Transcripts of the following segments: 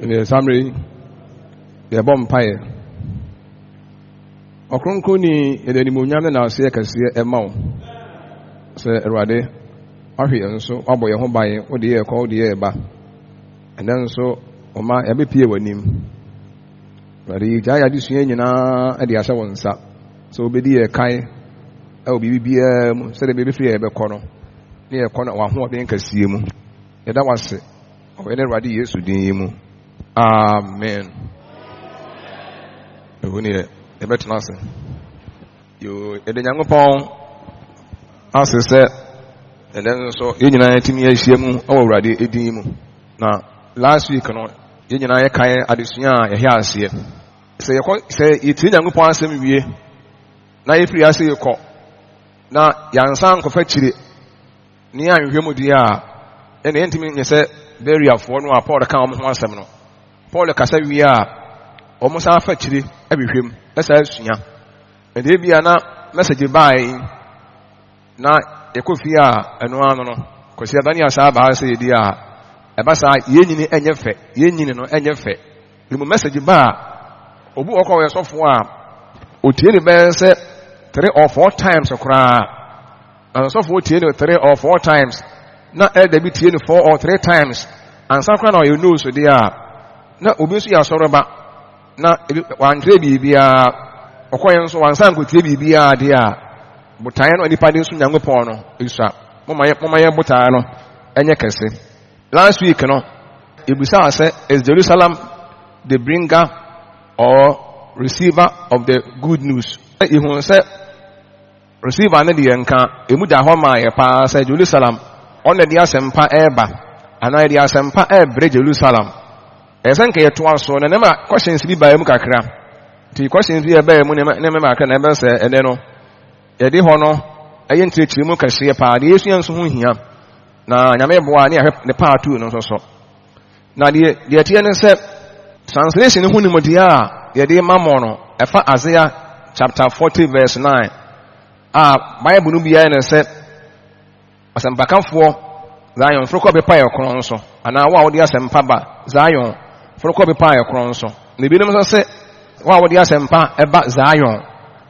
Ɛnna saa mmerɛ yi, yɛbɔ mpaeɛ. Ɔkronkronni, yɛde animuonyam ne n'aseɛ kɛseɛ ɛma wo sɛ Awurade wahwɛ yɛn so, wabɔ yɛn ho ban, wode yɛ kɔ, wode yɛ ba. Ɛnɛ nso, ɔma yɛabɛpie w'anim. Awurade, yɛgyae yɛn adesua nyinaa de ahyɛ wo nsa sɛ wobɛdi yɛn kan ɛwɔ biribi biara mu sɛdeɛ bɛbɛfiri yɛ yɛbɛkɔ no ne yɛkɔ no w'ahoɔden kɛseɛ mu. Yɛda w'ase wɔ yɛn Awurade Yesu din yi mu. Amen. Ɛwɔ ne yɛbɛtena ase. Yoo, yɛde Nyankopɔn ase sɛ ɛnɛ nso yɛn nyinaa yɛtumi ahyia mu wɔ Awurade din mu. Na last week no, yɛn nyinaa yɛkae adesua a yɛhɛ aseɛ. Sɛ yɛkɔ sɛ yɛtie Nyankopɔn asɛm wie na yɛfiri ase yɛkɔ na yɛansan nkɔfa kyire ne yɛanhwehwɛ mu deɛ a, ɛnna yɛntumi nyɛ sɛ Bereafoɔ no a Paul ka wɔn ho asɛm no. Paul kasa wie a, wɔn san fa akyire hwehwɛ mu, ɛsan sua. Ɛnna ebi a na message baeɛ yi, na yɛkɔ fie a ɛno ano no, Kwasi Adane asan aba ha sɛ yɛdi a, ɛba saa yɛn nyini ɛnyɛ fɛ, yɛn nyini no ɛnyɛ fɛ. Emu message ba a, obi wɔ kɔ ɔyɛ sɔfo a, otie ne bɛyɛ sɛ three or four times koraa. Na sɔfo tie no three or four times, na elder bi tie no four or three times, ansa koraa na ɔyɛ nose deɛ a, na obi nso yɛ asɔreba, na wantwerɛ biribiara, ɔkɔyɛ nso wansa nkotie biribiara deɛ a, botaeɛ no a nipa de nso Nyankopɔn no esua. Moma yɛ moma yɛ botaeɛ no ɛnyɛ kɛse. Last week no, ebisaa sɛ, is Jerusalem the bringer or receiver of the good news? Ehun sɛ Receiver no deɛ nka emu da hɔ maa yɛ paa sɛ Jerusalem ɔno na ɛde asɛmpa ɛreba anaa yɛde asɛmpa ɛrebrɛ Jerusalem. Ɛyɛ sɛ nka yɛtoa so na nneɛma questions bi baa mu kakra. Nti questions bi ɛbaa mu nneɛma kakra na ɛbɛn sɛ ɛnɛ no yɛde hɔ no ɛyɛ nkyerɛkyerɛ mu kɛseɛ paa deɛ yɛsua nso ho hia na nyame boa ne yɛhwɛ ne part two no nso so. Na deɛ deɛ ɛteɛ ne sɛ translation ho nimdeɛ a yɛde ma mo no ɛfa Isaiah chapter 40 verse 9 a Bible no biara ne sɛ asɛmpakafoɔ Zion foro kɔ bepɔ a ɛkorɔn so anaa wo a wode asɛmpa ba Zion foro kɔ bepɔ a ɛkorɔn so na ebinom nso sɛ wo a wode asɛmpa ɛba Zion.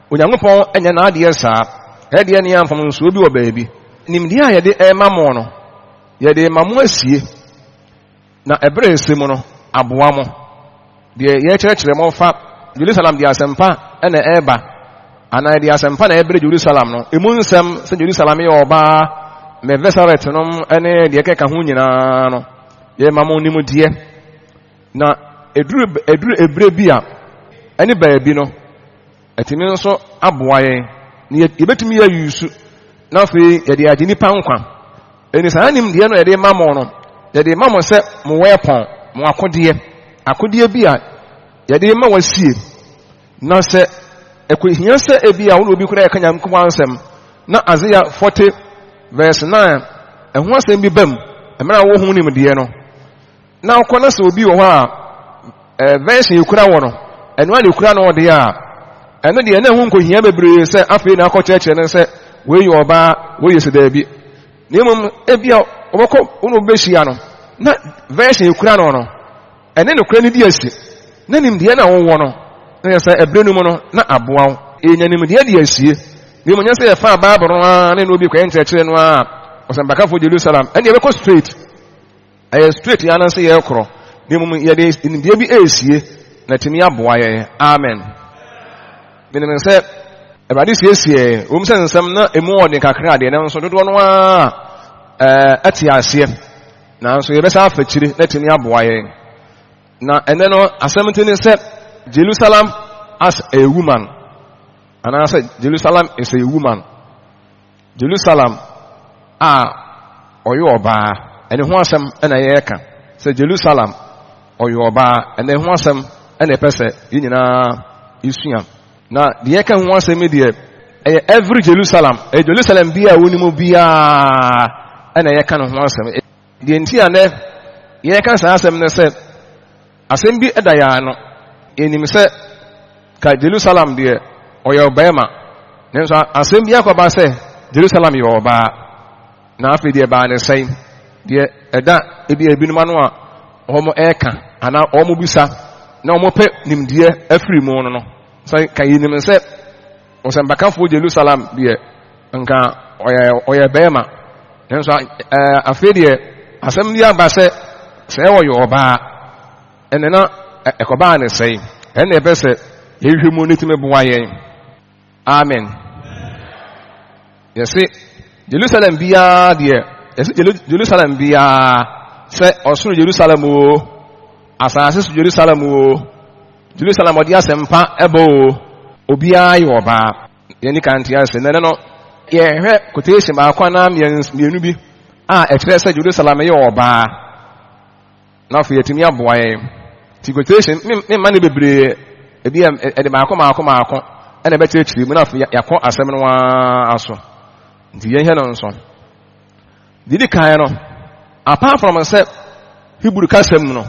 Onyankopɔn nyɛ n'adeɛ saa. Ɛdeɛ ne amfomsoɔ bi wɔ baabi. Nimdeɛ a yɛde ɛma mo no Yɛde rema mo asie, na ɛberɛ a ɛsɛ mu no, aboa mo. Deɛ yɛrekyerɛkyerɛ mo fa Jerusalem de asɛmpa na ɛreba, anaa yɛde asɛmpa na ɛbrɛ Jerusalem no, emu nsɛm sɛ Jerusalem yɛ ɔbaa, Mevesaret nom ne deɛ ɛkeka ho nyinaa no, yɛma mo nimdeɛ. Na ɛduru ɛduru ɛberɛ bi a, ɛne baabi no, Ɛtumi nso aboa yɛn na yɛbɛtumi ayusu na afei yɛde agye nipa nkwa. Ɛni saa nimdeɛ no yɛde ma mo no, yɛde ma mo sɛ mo wɛpɔn, mo akodeɛ, akodeɛ bi a yɛde ma wasie. Na sɛ ɛkɔhia sɛ ebi a wo ne obi koraa yɛka Nyankopɔn asɛm na Isaiah 40 verse 9 ɛho asɛm bi bam mmerɛ a wowɔ ho nimdeɛ no, Na wokɔ na sɛ obi wɔ hɔ a ɛɛ version ekura wɔ no, ɛno a na ekura no ɔde a, ɛno deɛ na ɛho nkohia bebree sɛ afei na akɔkyerɛkyerɛ no sɛ wei yɛ ɔbaa, wei yɛ sɛ daabi. Na mmom ebi a wɔbɛkɔ wɔn na wɔbɛhyia no na version ekura no no, ɛne nokorɛ no di asi. Na nimdeɛ na wowɔ no, na yɛ sɛ ɛberɛ no mu no na aboa wo. Yɛnya nimdeɛ de asie. Na mmom nyɛ sɛ yɛfaa Bible no ara ne na obi kɔyɛ nkyerɛkyerɛ no ara ɔsɛmpakafoɔ Jerusalem, ɛnde yɛbɛkɔ straight. Ɛyɛ straight yɛn anase yɛrekorɔ, na mmom yɛde nimdeɛ bi resie na atumi aboa yɛn. Amen. Menim sɛ Awurade siesie wɔn sɛ nsɛm na emu ɔden kakra deɛ, nanso dodoɔ no ara ɛte aseɛ. Nanso yɛbɛsa afa akyire na atumi aboa yɛn. Na ɛnɛ no asɛm ti ne sɛ Jerusalem as a woman anaasɛ Jerusalem is a woman. Jerusalem a ɔyɛ ɔbaa, ɛne ho asɛm na yɛreka. Sɛ Jerusalem ɔyɛ ɔbaa, ɛne ho asɛm na ɛpɛ sɛ yɛn nyinaa yɛsua. Na deɛ yɛka ho asɛm yi deɛ, ɛyɛ every Jerusalem, ɛyɛ Jerusalem bi a wonim biara ɛna yɛka ne ho asɛm. Deɛ nti a nɛ yɛreka saa asɛm no sɛ, Asɛm bi da yɛn ano. Yɛnim sɛ ka Jerusalem deɛ ɔyɛ ɔbarima, nanso asɛm bi akɔba sɛ Jerusalem yɛ ɔbaa. Na afei deɛ ɛbaa ne sɛn? Deɛ ɛda ebi ebinom ano a wɔn ɛreka. anaa wɔn bisa na wɔn pɛ nimdeɛ afiri mu no no. Sɛ ka yɛnim sɛ ɔsɛmpakafoɔ Jerusalem deɛ nka ɔyɛ ɔyɛ bɛrima nanso ɛɛ afei deɛ asɛm bi aba sɛ sɛ ɔyɛ ɔbaa ɛnna na ɛkɔbaa ne sɛe ɛnna ɛbɛ sɛ yɛhwehwɛ mu ne tumi boa yɛn. Amen. Yɛse Jerusalem biara deɛ, yɛse Jerusalem biara sɛ ɔsoro Jerusalem o, asase so Jerusalem o, Jerusalem ɔde asɛmpa ɛbɔ o, obiara yɛ ɔbaa. Yɛn kan te ase. Na ɛno no, yɛhwɛ quotation baako anaa mmienu bi a ɛkyerɛ sɛ Jerusalem yɛ ɔbaa. Na afei atumi aboa yɛn. Nti quotation memma no bebree, ebi a ɛde baako baako baako ɛna ɛbɛkyerɛkyerɛ mu na afei yɛakɔ asɛm no ara so. Nti yɛnhwɛ no nso. Deɛ di kan no, apart from sɛ Hebrew kasa mu no,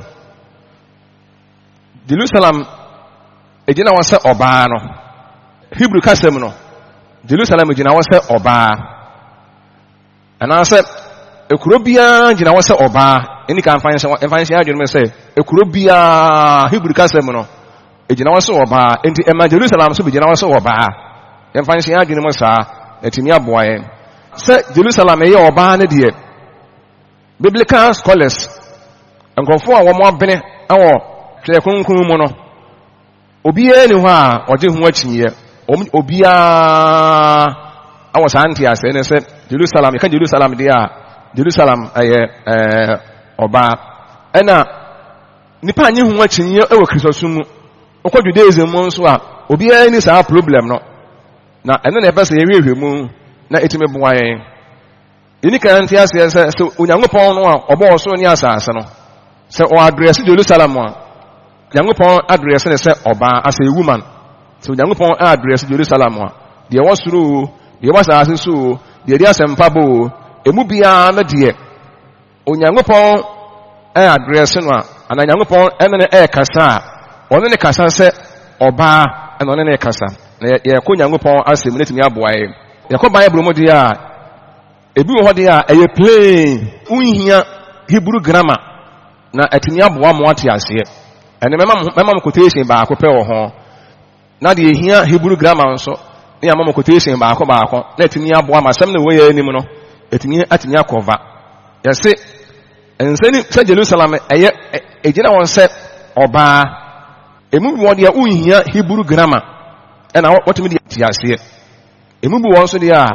Jerusalem gyina hɔ sɛ ɔbaa no. Hebrew kasa mu no, Jerusalem gyina hɔ sɛ ɔbaa. Anaasɛ ekuro biara gyina hɔ sɛ ɔbaa. Ɛni ka mfa nhyɛ mfa nhyɛ adwene mu sɛ ekuro biara Hebrew kasa mu no egyina hɔ sɛ ɔbaa. Enti ɛma Jerusalem nso bɛgyina hɔ sɛ ɔbaa. Yɛmfa nhyɛ adwene mu saa na ɛtumi aboa yɛn. Sɛ Jerusalem yɛ ɔbaa no deɛ, biblical scholars, nkurɔfoɔ a wɔn abene wɔ Twerɛ Kronkron mu no, Obiara nni hɔ a ɔgye ho akyinnyeɛ. Wɔn obiara wɔ saa nteaseɛ no sɛ Jerusalem, yɛka Jerusalem deɛ a, Jerusalem ɛyɛ ɛɛ ɔbaa. Ɛna nipa nye ho akyinnyeɛ wɔ Kristosom mu. Wokɔ Judaism mu nso a, obiara nni saa problem no. Na ɛno na ɛpɛ sɛ yɛhwehwɛ mu na ɛtumi boa yɛn. Yɛni kan nte aseɛ sɛ sɛ Onyankopɔn no a ɔbɔɔ ɔsoro ne asase no, sɛ ɔadrɛse Jerusalem a, Nyankopɔn adrɛse no sɛ ɔbaa, as a woman. Sɛ Onyankopɔn adrɛse Jerusalem a, deɛ ɛwɔ soro o, deɛ ɛwɔ asase so o, deɛ ɛde asɛmpa bɔ o, emu biara no deɛ, Onyankopɔn adrɛse no a, anaa Nyankopɔn ɛne no ɛrekasa a, ɔne no kasa sɛ ɔbaa ɛna ɔne no rekasa. Na yɛkɔ Nyankopɔn asɛm no atumi aboa yɛn. Yɛkɔ Bible mu deɛ a, ebi wɔ hɔ deɛ a ɛyɛ plain, wonhia Hebrew grammar na atumi aboa mo ate aseɛ. Ɛno mɛma mo quotation baako pɛ wɔ ho. Na deɛ ehia Hebrew grammar nso, ne yɛama mo quotation baako baako na atumi aboa ma asɛm no wɔ yɛn anim no, atumi atumi akɔva. Yɛse nsɛ ni sɛ Jerusalem ɛyɛ egyina wɔn sɛ ɔbaa. Emu bi wɔ deɛ wonhia Hebrew grammar ɛna wɔtumi de ate aseɛ. Emu bi wɔ nso deɛ a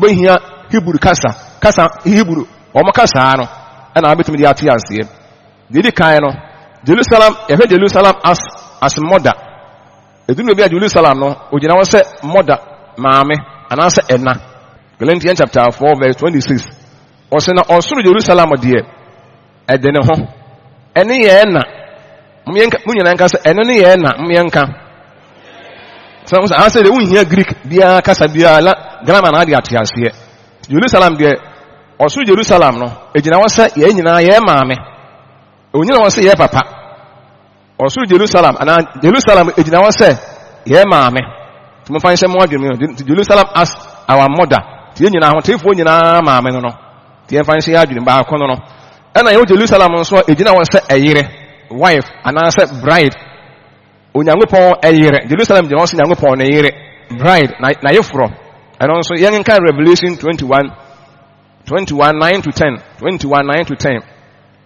wobɛhia Hebrew kasa, kasa Hebrew, wɔn kasaa no ɛna wobɛtumi de ate aseɛ. Deɛ ɛdi kan no, Jerusalem, yɛhwɛ Jerusalem as, as mother. Ɛduru baabi a Jerusalem no, ogyina hɔ sɛ mother, maame, anaasɛ ɛna. Galatians chapter 4 verse 26. Ɔsɛ na ɔsoro Jerusalem deɛ, ɛde ne ho. Ɛne yɛn na. Mo nyinaa nka sɛ ɛno ne yɛn na, mo yɛn nka. Sɛ wo sɛ asɛ deɛ wonhia Greek biara kasa biara la grammar na ade ate aseɛ. Jerusalem deɛ ɔsoro Jerusalem no egyina hɔ sɛ yɛn nyinaa yɛn maame. Onyina hɔ sɛ yɛn papa. Ɔsoro Jerusalem anaa Jerusalem egyina hɔ sɛ yɛn maame. Nti momfa nhyɛ mo adwene mu. Jerusalem as our mother. Nti yɛn nyinaa ahotefoɔ nyinaa maame no no. Nti yɛmfa nhyɛ yɛn adwene baako no no. Ɛna yɛwɔ Jerusalem nso a egyina hɔ sɛ ɛyere, wife anaasɛ bride. Onyankopɔn ɛyere. Jerusalem gyina hɔ sɛ Nyankopɔn ne yere, bride, n'ayeforɔ. Ɛno nso yɛnka Revelation 21, 21, 9 to 10, 21, 9 to 10.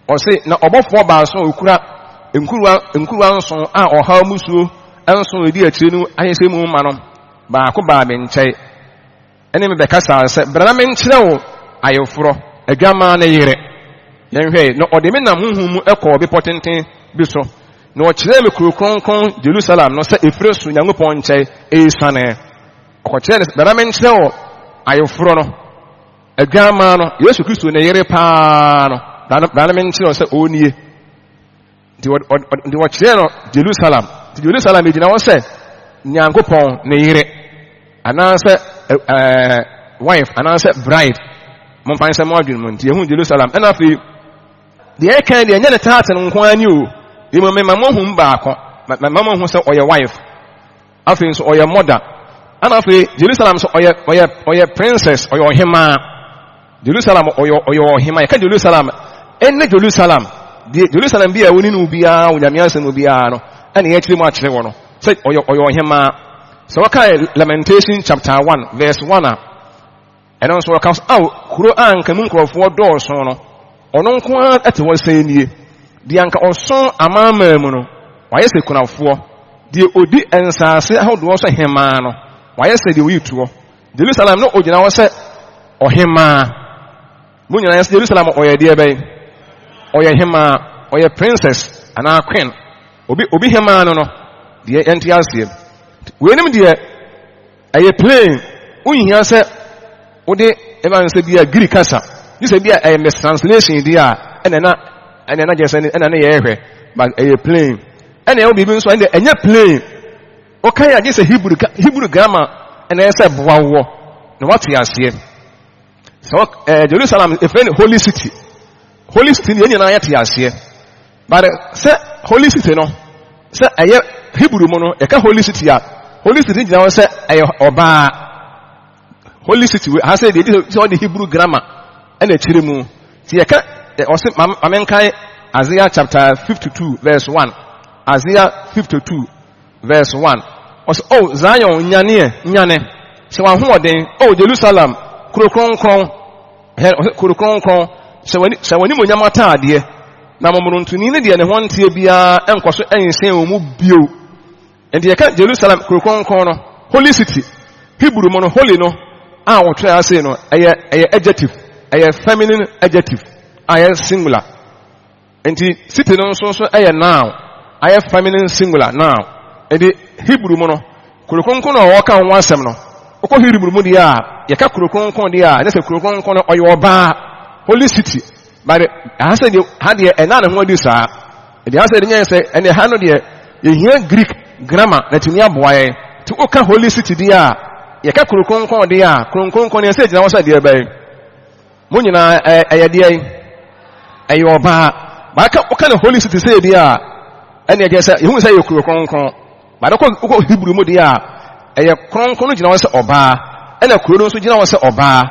Ɔse, na ɔbɔfoɔ baason a ɔkura nkuruwa nkuruwa nson a ɔhaw musuo nson a ɛdi akyire no ahyehyɛ mu ma no baako baa me nkyɛn ɛne me bɛkasaa sɛ, Bra na menkyerɛ wo ayeforɔ, adwammaa no yere. Yɛnhwɛ, na ɔde me nam honhom mu kɔɔ bepɔ tenten bi so, na ɔkyerɛɛ me kuro kronkron Jerusalem no sɛ ɛfiri soro Nyankopɔn nkyɛn ɛresiane. Ɔkɔkyerɛɛ no sɛ, Bra na menkyerɛ wo ayeforɔ no, adwammaa no, Yesu Kristo ne yere paa no, bra na menkyerɛ wo sɛ ɔnie. Nti wɔkyerɛɛ no Jerusalem. Nti Jerusalem gyina hɔ sɛ Nyankopɔn ne yere anaasɛ ɛɛ wife anaasɛ bride. Momfa nhyɛ mo adwene mu. Nti yɛhu Jerusalem. Ɛna afei deɛ ɛka deɛ ɛnyɛ ne taate no nko ara ni o. Mmom mema moahu mu baako. Mema moahu sɛ ɔyɛ wife. Afei nso ɔyɛ mother. Ɛna afei Jerusalem nso ɔyɛ ɔyɛ ɔyɛ princess, ɔyɛ ɔhemaa. Jerusalem ɔyɛ ɔyɛ ɔhemaa. Yɛka Jerusalem ɛne Jerusalem. Deɛ Jerusalem bi a ɛwɔ ne no biara wɔ Nyame asɛm mu biara no, ɛna yɛkyerɛ mu akyerɛ wɔ no sɛ ɔyɛ ɔyɛ ɔhemaa. Sɛ wɔkae Lamentation chapter 1 verse 1 a, ɛno nso wɔka sɛ, ao kuro a anka mu nkurɔfoɔ dɔɔso no, ɔno nko ara te hɔ sɛn nie. Deɛ anka ɔso amanaman mu no, wayɛ sɛ kunafoɔ. Deɛ ɔdi nsaase ahodoɔ so hemaa no, wayɛ sɛ deɛ ɔyi toɔ. Jerusalem no ɔgyina hɔ sɛ ɔhemaa. Mo nyinaa yɛ Jerusalem ɔyɛ deɛ bɛn? Ɔyɛ hemaa, ɔyɛ princess anaa queen. Obi obi hemaa no no, deɛ yɛnte aseɛ. Weinom deɛ ɛyɛ plain, wonhia sɛ wode ɛma no sɛ bi a Greek kasa, gye sɛ bi a ɛyɛ mistranslation deɛ a ɛna na ɛna na gyɛ sɛ ɛna ne yɛhwɛ, but ɛyɛ plain. Ɛna ɛwɔ biribi nso ɛnde ɛnyɛ plain. Wokan a gye sɛ Hebrew Hebrew grammar ɛna ɛsɛ boa woɔ na wate aseɛ. Sɛ wɔ ɛɛ Jerusalem efrɛ no holy city. Holy city no yɛn nyinaa yɛte aseɛ. But sɛ holy city no sɛ ɛyɛ Hebrew mu no yɛka holy city a holy city gyina hɔ sɛ ɛyɛ ɔbaa. Holy city ha sɛ deɛ sɛ ɔde Hebrew grammar ɛna akyire mu. Ti yɛka ɔse maame nkae Isaiah chapter 52 verse 1. Isaiah 52 Verse 1. Ɔsɛ, O Zion, nyaneɛ, nyane, hyɛ w'ahoɔden, O Jerusalem, kuro kronkron, hɛ, ɔsɛ, kuro kronkron, hyɛ w'ani, hyɛ w'animuonyam ataadeɛ, na momonotoni ne deɛ ne ho nteɛ biara nkɔ so nhyɛn wɔn mu bio. Nti yɛka Jerusalem kuro kronkron no, holy city, Hebrew mu no, holy no, a wɔtwerɛ ase no, ɛyɛ, ɛyɛ adjective, ɛyɛ feminine adjective, a ɛyɛ singular. Nti city no nso nso yɛ noun, ayɛ feminine singular noun. Nti Hebrew mu no, kuro kronkron na wɔka ho asɛm no. Wokɔ Hebrew mu deɛ a, yɛka kuro kronkron deɛ a, ɛnyɛ sɛ kuro kronkron no ɔyɛ ɔbaa, holy city. But ha sɛ deɛ, ha deɛ ɛna ne ho adi saa. Nti ha sɛ deɛ nyɛ sɛ, ɛnɛ ha no deɛ, yɛhia Greek grammar na tumi aboa yɛn. Nti woka holy city deɛ a, yɛka kuro kronkron deɛ a, kuro kronkron deɛ sɛ gyina hɔ sɛ deɛ bɛn. Mo nyinaa ɛyɛ deɛ ɛyɛ ɔbaa. Baaka woka ne holy city sɛ deɛ a ɛne ɛdeɛ sɛ yɛhu sɛ ɛyɛ kuro kronkron. Baada kɔ wokɔ Hebrew mu deɛ a ɛyɛ kronkron no gyina hɔ sɛ ɔbaa ɛna kuro no nso gyina hɔ sɛ ɔbaa.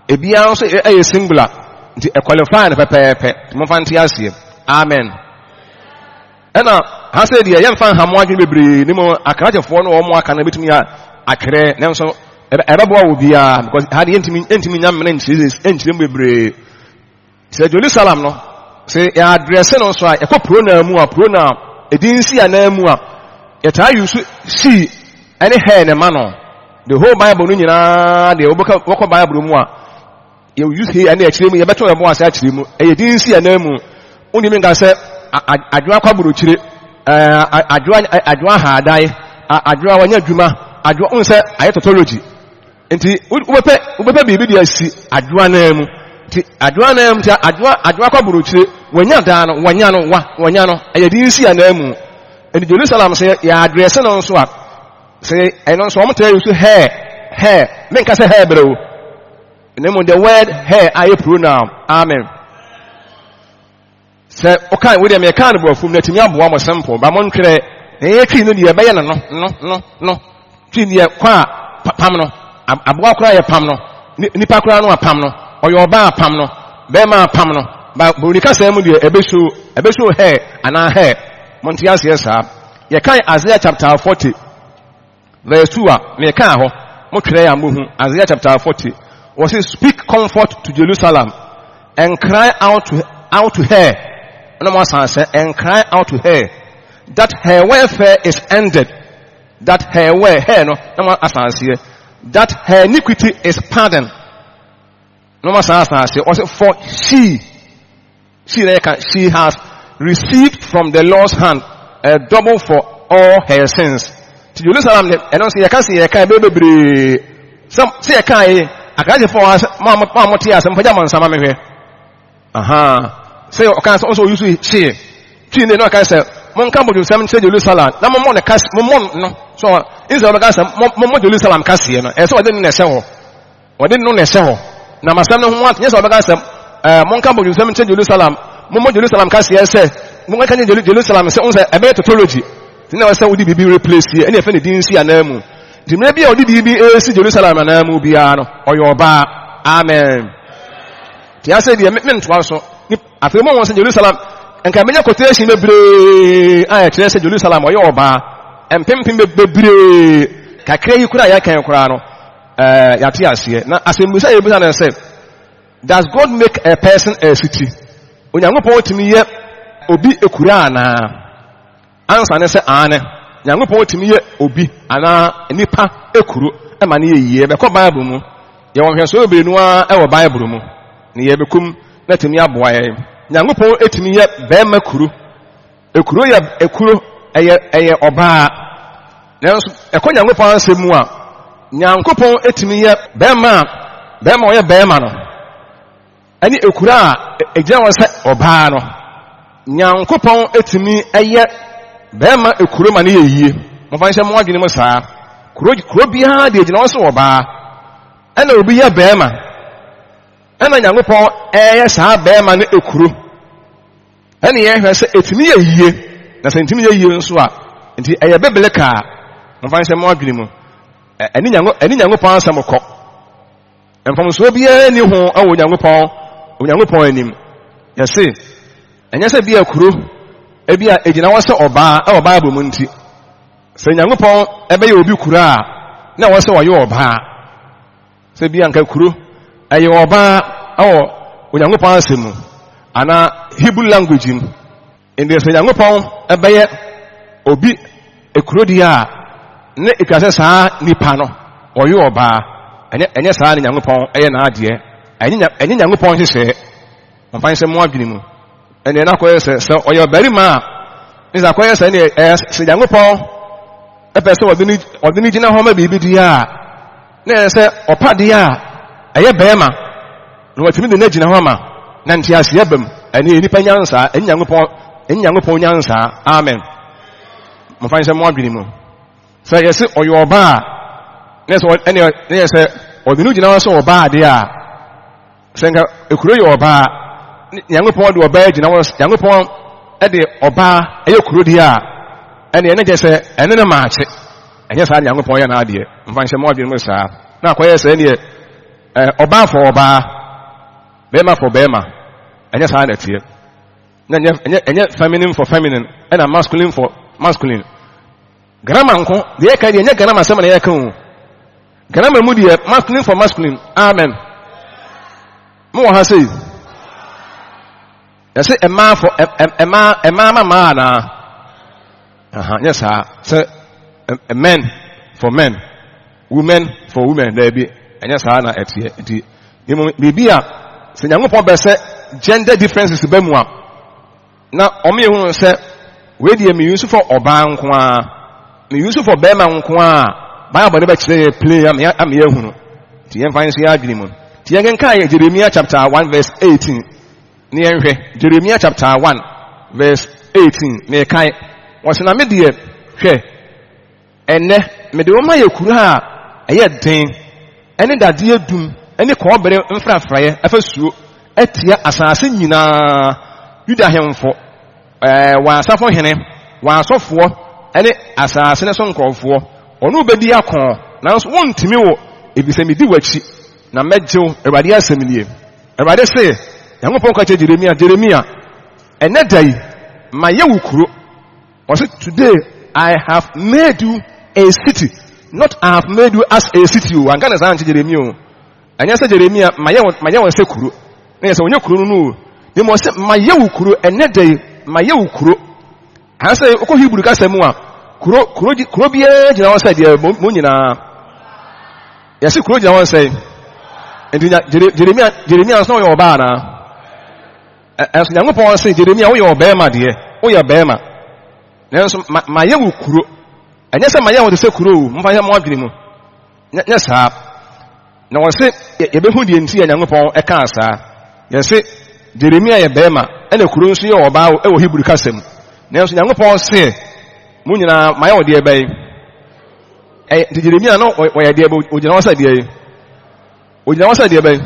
Ebiara nso ɛyɛ singular nti ɛqualify no pɛpɛɛpɛ. Momfa nte aseɛ. Amen. Ɛna ha sɛ deɛ yɛmfa nha mo adwene bebree ne mu akrakyefoɔ no wɔn aka no bɛtumi atwerɛ nanso ɛbɛboa wɔ biara because ha deɛ yɛntumi yɛntumi nya mmene nkyerɛ mu bebree sɛ Jerusalem no sɛ yɛadrɛse no nso a yɛkɔ pronoun mu a pronoun ɛdin nsi anan mu a yɛtaa use she ɛne her ne ma no the whole Bible no nyinaa deɛ wobɛkɔ Bible mu a Yɛ use he ɛne akyire mu yɛbɛto yɛn bo ase akyerɛ mu ɛyɛ din nsi anan mu wontumi nka sɛ adwoa kɔ aburokyire adwoa adwoa haadan adwoa wanya adwuma adwoa wohu sɛ ayɛ tautology nti wobɛpɛ wobɛpɛ biribi de asi adwoa nan mu nti adwoa nan mu nti adwoa adwoa kɔ aburokyire wanya daa no wanya no wa wanya no ɛyɛ din nsi anan mu nti Jerusalem sɛ yɛ adrɛse no nso a sɛ ɛno nso wɔn tɛ yi so hɛɛ hɛɛ menka sɛ hɛɛ brɛ o Na mmom the word her ayɛ pronoun. Amen. Sɛ woka wo deɛ meka no borɔfo mu na atumi aboa mo simple ba mo ntwerɛ na yɛyɛ twi no deɛ ɛbɛyɛ no no no no no twi deɛ kɔ a pam no aboa koraa yɛ pam no nipa koraa no apam no ɔyɛ ɔbaa apam no bɛrima apam no ba buroni kasa mu deɛ ɛbɛso ɛbɛso her anaa her mo nte aseɛ saa yɛkan Isaiah chapter 40 Verse 2 a mekaa hɔ, motwerɛe a mohu, Isaiah chapter 40, wɔse speak comfort to Jerusalem and cry out to, out to her, na mo asan sɛ and cry out to her that her welfare is ended, that her well, her no, na mo asan aseɛ, that her iniquity is pardoned. Na mo asan asan aseɛ, wɔse for she, She na yɛka she has received from the Lord's hand a double for all her sins. Ti Jerusalem de ɛno nso yɛka sɛ yɛka ɛbɛyɛ bebree. Sɛ sɛ yɛka yi akrakyefo a mo a mo te asɛm fagya mo nsa ma mehwɛ. Aha. Sɛ ɔka sɛ ɔnso ɔyusu she. Twi ne na ɔka sɛ monka bodwosɛm nkyerɛ Jerusalem na mommɔ ne kas mommɔ no. So nsɛ ɔbɛka sɛ mommɔ Jerusalem kaseɛ no ɛsɛ ɔde ne na ɛhyɛ hɔ. Wɔde no na ɛhyɛ hɔ. Na masɛm no ho ate. Nyɛ sɛ wɔbɛka sɛ, ɛɛ, monka bɔdwosɛm nkyerɛ Jerusalem, mommɔ Jerusalem kaseɛ sɛ, monka nkyerɛ Jerusalem sɛ, wohu sɛ ɛbɛyɛ tautology. Nti na ɛwɔ sɛ wode biribi replace yɛ, ɛne ɛfɛ ne din si ananmu. Nti mmerɛ bi a wɔde biribi resi Jerusalem ananmu biara no, ɔyɛ ɔbaa. Amen. Nti asɛ deɛ mentoa so. Afei mo wɔn sɛ Jerusalem, nka menya quotation bebree a ɛkyerɛ sɛ Jerusalem ɔyɛ ɔbaa mpempem bebree kakra yi koraa yɛkan koraa no ɛɛ yɛate aseɛ na asɛmmusa yɛbusa no sɛ does God make a person a city? Onyankopɔn tumi yɛ obi ekura anaa? Ansa ne sɛ aane. Nyankopɔn tumi yɛ obi anaa nipa ekuro ma no yɛ yie. Yɛbɛkɔ Bible mu. Yɛwɔ nhwɛsoɔ bebree no ara wɔ Bible mu. Ne yɛbɛkɔ mu na atumi aboa yɛn. Nyankopɔn tumi yɛ bɛrima kuro. Ekuro yɛ ekuro ɛyɛ ɛyɛ ɔbaa. Nanso ɛkɔ Nyankopɔn asɛm mu a, Nyankopɔn tumi yɛ bɛrima a bɛrima ɔyɛ bɛrima no. Ɛne ekuro a egyina hɔ sɛ ɔbaa no. Nyankopɔn tumi yɛ bɛrima ekuro ma no yɛ yie. Momfa nhyɛ mo adwene mu saa. Kuro kuro biara deɛ egyina hɔ sɛ ɔbaa. Ɛna obi yɛ bɛrima. Ɛna Nyankopɔn ɛyɛ saa bɛrima no ekuro. Ɛne yɛhwɛ sɛ ɛtumi yɛ yie na sɛ ntumi yɛ yie nso a nti ɛyɛ biblical. Momfa nhyɛ mo adwene mu. Ɛne Nyankopɔn asɛm kɔ. Mfomsoɔ biara nni ho wɔ Onyankopɔn Onyankopɔn anim. Yɛse, ɛnyɛ sɛ bia kuro ebi a egyina hɔ sɛ ɔbaa wɔ Bible mu nti. Sɛ Nyankopɔn ɛbɛyɛ obi kuro a, na ɛwɔ sɛ ɔyɛ ɔbaa. Sɛ bia nka kuro ɛyɛ ɔbaa wɔ Onyankopɔn asɛm mu anaa Hebrew language mu. Enti sɛ Nyankopɔn bɛyɛ obi ekuro deɛ a, ne etwa sɛ saa nipa no ɔyɛ ɔbaa. Ɛnyɛ ɛnyɛ saa ne Nyankopɔn ɛyɛ n'adeɛ. Ɛnyɛ ɛnyɛ Nyankopɔn nhyehyɛɛ. Ɔmfa nhyɛ mo adwene mu. Ɛnna ɛna akɔyɛ sɛ sɛ ɔyɛ ɔbarima a, ne sɛ akɔyɛ sɛ ɛnna ɛyɛ sɛ Nyankopɔn ɛpɛ sɛ ɔde ne ɔde ne gyina hɔ ma biribi deɛ a, na ɛyɛ sɛ ɔpa deɛ a ɛyɛ bɛrima. Na watumi de no agyina hɔ ama na nteaseɛ aba mu. Ɛne nnipa nyansa, ɛne Nyankopɔn, ɛne Nyankopɔn nyansa. Amen. Momfa nhyɛ mo adwene mu. Sɛ yɛse ɔyɛ ɔbaa a, na sɛ ɛne ne yɛ sɛ ɔde no gyina hɔ sɛ ɔbaa adeɛ a, sɛ nka ekuro yɛ ɔbaa, Nyankopɔn de ɔbaa gyina hɔ, Nyankopɔn de ɔbaa ɛyɛ kuro deɛ a, ɛne ɛne kyɛ sɛ ɛne ne maakye. Ɛnyɛ saa Nyankopɔn yɛ n'adeɛ. Momfa nhyɛ mo adwene mu saa. Na akɔyɛ sɛ ɛneɛ ɔbaa fɔ ɔbaa, bɛrima fɔ bɛrima. Ɛnyɛ saa na ɛteɛ. Na ɛnyɛ ɛnyɛ ɛnyɛ feminine for feminine ɛna masculine for masculine. Grammar nko deɛ ɛka deɛ ɛnyɛ grammar asɛm na yɛka o. Grammar mu deɛ masculine for masculine. Amen. Mo wɔ ha sei. Yɛsɛ mmaa fɔ mmaa mmaa ma mmaa anaa? Aha, nyɛ saa. Sɛ men for men, women for women, daabi, ɛnyɛ saa na ɛteɛ. Nti, mmom biribi a sɛ Nyankopɔn bɛ sɛ gender differences ba mu a, na wɔn yɛ hunu sɛ wei deɛ me use for ɔbaa nko ara, me use for bɛrima nko ara, Bible no bɛkyerɛ yɛ plain ama yɛ ahunu. Nti yɛmfa nhyɛ yɛn adwene mu. Nti yɛnkenkan yɛ Jeremia chapter 1 verse 18. Ne yɛnhwɛ Jeremia chapter 1 verse 18. Mekae, wɔse na me deɛ, hwɛ, ɛnnɛ mede wo mayɛ kuro a ɛyɛ den ne dadeɛ dum ne kɔbere mfrafraeɛ afasuo atia asase nyinaa, Yuda hemfo, wɔn asafohene, wɔn asɔfoɔ ne asase no so nkurɔfoɔ. Wɔne wo bɛdi ako, nanso wontumi wo, efisɛ medi w'akyi, na mɛgye wo, Awurade asɛm nie. Awurade se, Nyankopɔn ka kyerɛ Jeremia, Jeremia, ɛnɛ da yi, mayɛ wo kuro. Ɔse, today I have made you a city, not I have made you as a city o. Anka ne saa nkyɛ Jeremia o. Ɛnyɛ sɛ Jeremia, mayɛ wo, mayɛ wo sɛ kuro. Na yɛ sɛ ɔnyɛ kuro no no o. Na mmom ɔse, mayɛ wo kuro, ɛnɛ da yi, mayɛ wo kuro. Ansa wokɔ Hebrew kasa mu a, kuro, kuro, kuro biara gyina hɔ sɛ deɛ mo nyinaa. Yɛse kuro gyina hɔ sɛ. Nti Jeremia, Jeremia nso ɔyɛ ɔbaa anaa? Ɛnso Nyankopɔn se Jeremia woyɛ ɔbɛrima deɛ, woyɛ bɛrima. Nanso mayɛ wo kuro. Ɛnyɛ sɛ mayɛ wo te sɛ kuro o, momfa nyɛ mo adwene mu. Nyɛ saa. Na wɔse yɛbɛhu deɛ nti a Nyankopɔn ɛkaa saa. Yɛse Jeremia yɛ bɛrima ɛna kuro nso yɛ ɔbaa wɔ Hebri kasa mu. Nanso Nyankopɔn se mo nyinaa mayɛ wo deɛ bɛn. Nti Jeremia no ɔyɛ deɛ bɛn, ogyina hɔ sɛ deɛ yi. Ogyina hɔ sɛ deɛ bɛn.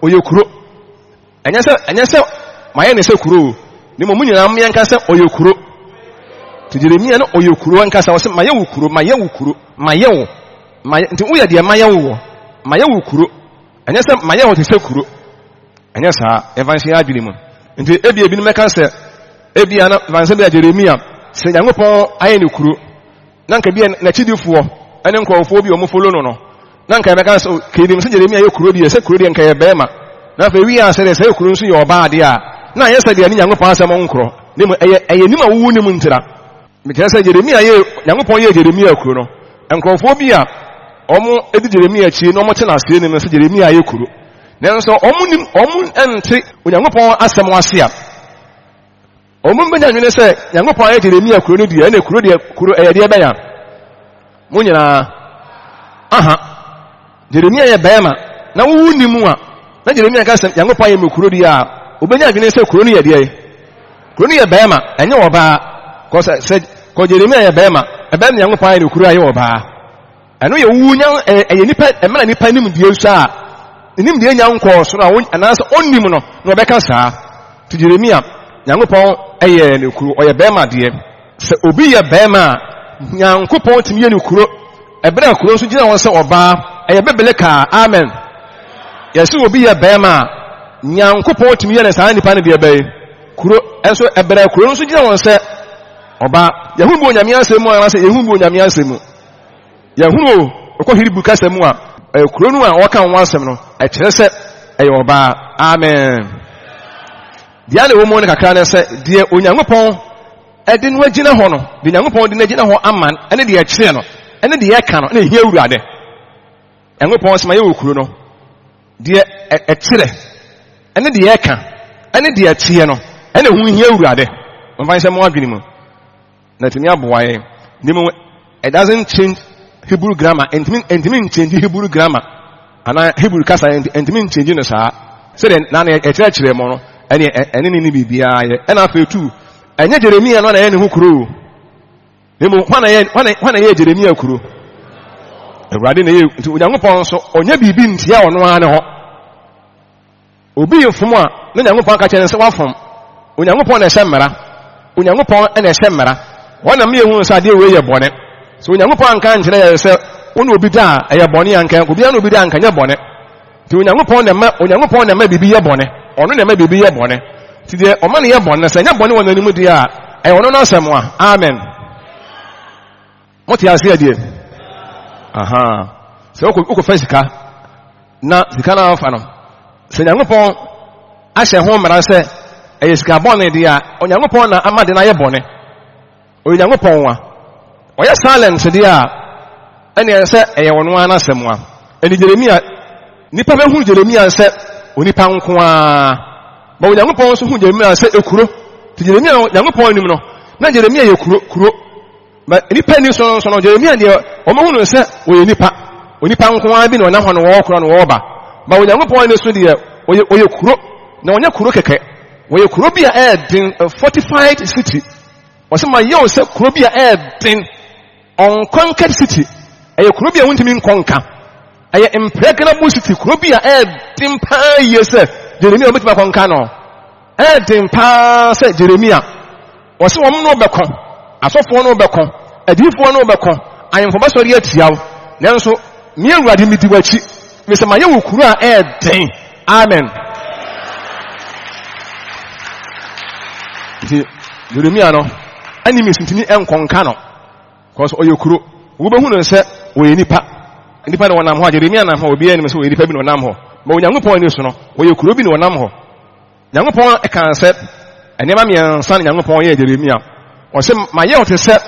Ɔyɛ kuro. Ɛnyɛ sɛ ɛnyɛ sɛ mayɛ ne sɛ kuro o. Ne mmom mo nyinaa mo yɛnka sɛ ɔyɛ kuro. Nti Jeremia no ɔyɛ kuro ankasa. Ɔsɛ mayɛ wo kuro, mayɛ wo kuro, mayɛ wo. Mayɛ nti woyɛ deɛ mayɛ wo wɔ. Mayɛ wo kuro. Ɛnyɛ sɛ mayɛ wo te sɛ kuro. Ɛnyɛ saa. Yɛmfa nhyɛ yɛn adwene mu. Nti ebi ebinom bɛka sɛ. Ebia na fansɛ bi a Jeremia sɛ Nyankopɔn ayɛ ne kuro na nka bia n'akyidifoɔ ne nkurɔfoɔ bi a wɔn follow no no na nka yɛbɛka sɛ kɛnim sɛ Jeremia yɛ kuro deɛ sɛ kuro deɛ nka yɛ bɛrima na afei wi asɛ deɛ sɛ kuro nso yɛ ɔbaa deɛ a na ayɛ sɛ deɛ ne Nyankopɔn asɛm nkorɔ ne mu ɛyɛ ɛyɛ nim a wowu nim ntira. Mekyerɛ sɛ Jeremia yɛ Nyankopɔn yɛ Jeremia kuro no nkurɔfoɔ bi a wɔn di Jeremia akyi na wɔn te n'aseɛ nim sɛ Jeremia yɛ kuro. Nanso wɔn nim wɔn nte Onyankopɔn asɛm ase a wɔn bɛnya nwene sɛ Nyankopɔn ayɛ Jeremia kuro no deɛ ɛna kuro deɛ kuro ɛyɛ deɛ bɛya mo nyinaa aha Jeremia yɛ bɛrima na wowu ni mu a na Jeremia ka sɛ Nyankopɔn ayɛ me kuro deɛ a obɛnya adwene sɛ kuro no yɛ deɛ kuro no yɛ bɛrima ɛnyɛ ɔbaa kɔ sɛ sɛ kɔ Jeremia yɛ bɛrima ɛbɛrima Nyankopɔn ayɛ no kuro ayɛ ɔbaa. Ɛno yɛ wo nya ɛyɛ nipa ɛmena nipa nimdeɛ nso a nimdeɛ nya nkɔɔ soro a anaasɛ ɔnnim no na ɔbɛka saa. Nti Jeremia, Nyankopɔn ɛyɛ ne kuro, ɔyɛ bɛrima deɛ. Sɛ obi yɛ bɛrima a, Nyankopɔn tumi yɛ ne kuro. Ɛberɛ a kuro nso gyina hɔ sɛ ɔbaa, ɛyɛ bebele kaa. Amen. Yɛsɛ obi yɛ bɛrima a, Nyankopɔn tumi yɛ ne saa nipa no deɛ bɛyɛ kuro. Ɛnso ɛberɛ a kuro nso gyina hɔ sɛ ɔbaa. Yɛhu bi wɔ Nyame asɛm mu anaasɛ yɛhu bi wɔ Nyame asɛm mu. Yɛhunu o, wokɔ Hebri kasa mu a, ɛyɛ kuro no a wɔka ho asɛm no, ɛkyerɛ sɛ ɛyɛ ɔbaa. Amen. Deɛ na ɛwɔ mu no kakra ne sɛ, deɛ Onyankopɔn ɛde no agyina hɔ no, deɛ Onyankopɔn de no agyina hɔ ama no, ɛne deɛ ɛkyerɛ no, ɛne deɛ ɛka no, ɛna ɛhia Awurade. Nyankopɔn sɛ ma yɛwɔ kuro no, deɛ ɛkyerɛ, ɛne deɛ ɛka, ɛne deɛ ɛteɛ no, ɛna ɛho hia Awurade. Mfa nhyɛ mo adwene mu. Na ɛtumi aboa yɛn. Ne mu, it doesn't change Hebrew grammar. Ɛntumi ɛntumi nchange Hebrew grammar. Anaa Hebrew kasa ɛntumi nchange no saa. Sɛdeɛ na na ɛkyerɛkyerɛ mu no, ɛne ɛne ne ne biribiara yɛ. Ɛna afei tu, ɛnyɛ Jeremia no na ɛyɛ ne ho kuro. Ne mu, hwan na ɛyɛ hwan na ɛyɛ Jeremia kuro? Awurade na ɛyɛ nti Onyankopɔn nso ɔnyɛ biribi ntia ɔno ara ne ho. Obi refom a, na Nyankopɔn aka kyerɛ no sɛ wafom. Onyankopɔn na ɛhyɛ mmara. Onyankopɔn na ɛhyɛ mmara. Wɔn na meyɛ hu sɛ adeɛ wei yɛ bɔne. Sɛ Onyankopɔn anka ankyerɛ yɛ sɛ wo ne obi da a ɛyɛ bɔne a, nka obiara ne obi da a nka nyɛ bɔne. Nti Onyankopɔn na ɛma Onyankopɔn na ɛma biribi yɛ bɔne. Ɔno na ɛma biribi yɛ bɔne. Nti deɛ ɔma no yɛ bɔne no sɛ ɛnyɛ bɔne wɔ n'anim deɛ a, ɛyɛ ɔno n'asɛm a. Amen. Mote aseɛ deɛ? Aha. Sɛ wokɔfa sika na sika no afa no, sɛ Nyankopɔn ahyɛ ho mmara sɛ ɛyɛ sika bɔne deɛ a, Onyankopɔn na ama de no ayɛ bɔne. Ɔyɛ Nyankopɔn a. Ɔyɛ silent deɛ a, ɛneɛ sɛ ɛyɛ ɔno ara n'asɛm a. Ɛne Jeremia, nipa bɛhu Jeremia sɛ onipa nko ara. Ma Onyankopɔn nso hu Jeremia sɛ ekuro. Nti Jeremia, Nyankopɔn anim no, na Jeremia yɛ kuro, kuro. Ma nnipa ani so no nso no, Jeremia deɛ wɔhu no sɛ ɔyɛ nipa. Onipa nko ara bi na ɔnam hɔ no wɔrekora no wɔreba. Ma Onyankopɔn ani so deɛ, ɔyɛ ɔyɛ kuro. Na ɔnyɛ kuro kɛkɛ. Ɔyɛ kuro bi a ɛyɛ den, a fortified city. Ɔsɛ ma yɛ wo sɛ kuro bi a ɛyɛ den, unconquered city. Ɛyɛ kuro bi a wontumi nkɔ nka. Ɛyɛ impregnable city, kuro bi a ɛyɛ den paa yie sɛ Jeremia wɔbɛtumi akɔ nka no. Ɛyɛ den paa sɛ Jeremia Wɔse wɔn ne wo bɛko, asɔfoɔ ne wo bɛko, adiyifoɔ ne wo bɛko, ahemfo bɛsɔre atia wo. Nanso me Awurade medi w'akyi, ɛfiri sɛ mayɛ wo kuro a ɛyɛ den. Amen. Nti Jeremia no enemies ntumi nkɔ nka no because ɔyɛ kuro. Wobɛhu no sɛ ɔyɛ nipa. Nipa na wɔnam hɔ a Jeremia nam hɔ obiara nim sɛ ɔyɛ nipa bi na ɔnam hɔ. Ma Onyankopɔn ani so no ɔyɛ kuro bi na ɔnam hɔ. Nyankopɔn kaa sɛ, nneɛma mmiɛnsa na Nyankopɔn yɛɛ Jeremia. Ɔsɛ mayɛ wo te sɛ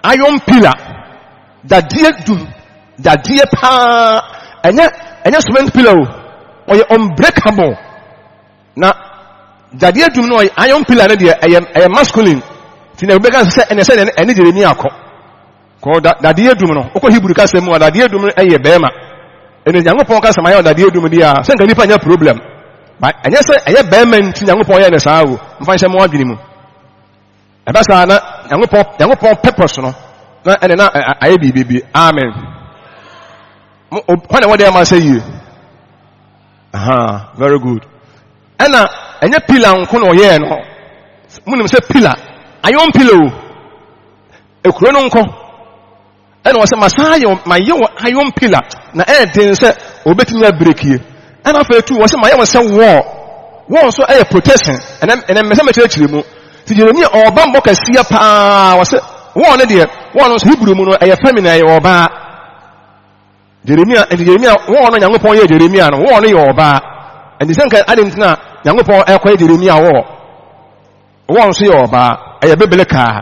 iron pillar, dadeɛ dum, dadeɛ paa, ɛnyɛ ɛnyɛ cement pillar o, ɔyɛ unbreakable. Na dadeɛ dum no ɔyɛ iron pillar no deɛ ɛyɛ ɛyɛ masculine. Ti na ɛbɛka sɛ ɛnɛ sɛ ɛne Jeremia kɔ. Kɔ da dadeɛ dum no. Wokɔ Hebrew kasa mu a dadeɛ dum no yɛ bɛrima. Ɛnna Nyankopɔn kasa ma yɛ dadeɛ dum deɛ a sɛ nka nipa nyɛ problem. Ba ɛnyɛ sɛ ɛyɛ bɛrima nti Nyankopɔn yɛ ne saa o. Mfa nhyɛ mo adwene mu. Ɛba saa na Nyankopɔn Nyankopɔn purpose no na ɛne na ayɛ biribi bi. Amen. Mo hwan na wɔde ama sɛ yie? Aha, very good. Ɛna ɛnyɛ pillar nko na ɔyɛɛ no. Munim sɛ pillar, iron pillar o. Ekuro no nko. Ɛna ɔsɛ masan ayɛ mayɛ wɔ iron pillar na ɛyɛ den sɛ obetumi abrekie. Ɛna afei tu wɔsɛ mayɛ wɔn sɛ wall. Wall nso ɛyɛ protection. Ɛnɛ ɛnɛ mmɛsɛ mɛkyerɛkyerɛ mu. Nti Jeremia ɔwɔ bammɔ kɛseɛ paa. Wɔsɛ wɔn no deɛ, wɔn no nso Hebrew mu no ɛyɛ feminine, ɛyɛ ɔbaa. Jeremia, nti Jeremia, wɔn no Nyankopɔn yɛ Jeremia no, wɔn no yɛ ɔbaa. Nti sɛ nka ade nti na Nyankopɔn ɛkɔyɛ Jeremia wɔ, wɔn nso yɛ ɔbaa. Ɛyɛ biblical.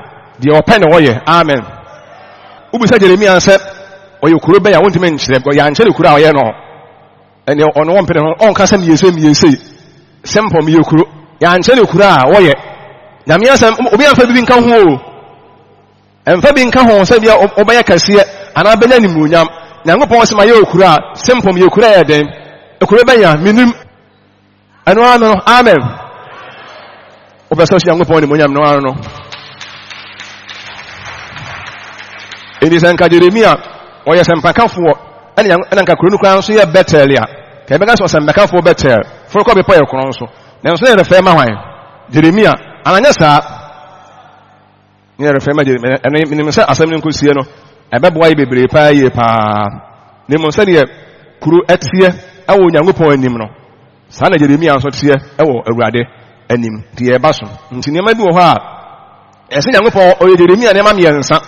Deɛ ɔpɛ na ɔyɛ. Amen. Wobisa Jeremia sɛ ɔyɛ kuro bɛn a wontumi nkyerɛ, yɛankyerɛ no kuro a ɔyɛ no. Ɛnneɛ ɔno ɔmpene ho, ɔnka sɛ meyɛ sei meyɛ sei. Simple, meyɛ kuro. Yɛankyerɛ no kuro a wɔyɛ. Nyame asɛm, obi amfa bibi nka ho o. Ɛmfa bi nka ho sɛ bia wobɛyɛ kɛseɛ anaa bɛnya animuonyam. Nyankopɔn sɛ mayɛ okuro a, simple, meyɛ kuro a ɛyɛ dɛn? Ekuro bɛn a? Menim. Ɛno ara no, amen. Wopɛ sɛ ɔhyɛ Nyankopɔn animuonyam no ara no. Enti sɛ nka Jeremia ɔyɛ sɛmpakafoɔ ɛna nka kuro no koraa nso yɛ Bethel a, ka ɛbɛka sɛ ɔsɛmpakafoɔ Bethel, foro kɔ bepɔ yɛ korɔn so. Nanso na yɛrefɛ ma hwan? Jeremia. Ananyɛ saa. Ne yɛrefɛ ma Jeremia. Ɛno menim sɛ asɛm no nkɔsie no, ɛbɛboa yɛ bebree paa yie paa. Na mmom sɛdeɛ kuro ɛteɛ ɛwɔ Onyankopɔn anim no, saa na Jeremia nso teɛ ɛwɔ Awurade anim. Nti yɛreba so. Nti nneɛma bi wɔ hɔ a, ɛsɛ Nyankopɔn ɔyɛ Jeremia nneɛma mmiɛnsa.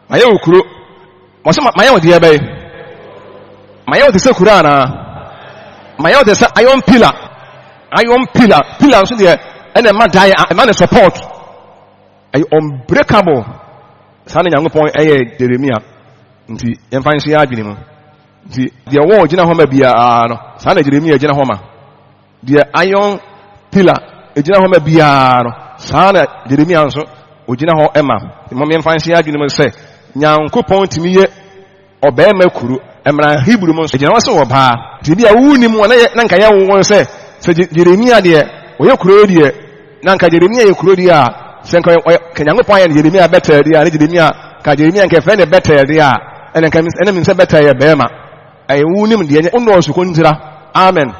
Mayɛ wo kuro. Wɔsɛ mayɛ wo deɛ bɛyɛ. Mayɛ wo te sɛ kuro anaa? Mayɛ wo te sɛ iron pillar. Iron pillar. Pillar nso deɛ ɛna ɛma dan, ɛma ne support. Ɛyɛ unbreakable. Saa na Nyankopɔn ɛyɛ Jeremia. Nti yɛmfa nhyɛ yɛn adwene mu. Nti deɛ wɔn gyina hɔ ma biara no, saa na Jeremia gyina hɔ ma. Deɛ iron pillar gyina hɔ ma biara no, saa na Jeremia nso ogyina hɔ ma. Mmom yɛmfa nhyɛ yɛn adwene mu sɛ Nyankopɔn tumi yɛ ɔbarima kuro. Mmara Hebrew mu nso, egyina hɔ sɛ ɔbaa. Nti bi a wonni mu a na nka yɛ wɔn sɛ sɛ Jeremia deɛ ɔyɛ kuro deɛ, na nka Jeremia yɛ kuro deɛ a, sɛ nka ɔyɛ ka Nyankopɔn ayɛ no Jeremia Bethel deɛ a, ne Jeremia ka Jeremia nka ɛfrɛ ne Bethel deɛ a, ɛna nka ɛna nim sɛ Bethel yɛ bɛrima. Ɛyɛ wonim deɛ nyɛ wonnɔɔso kontira. Amen.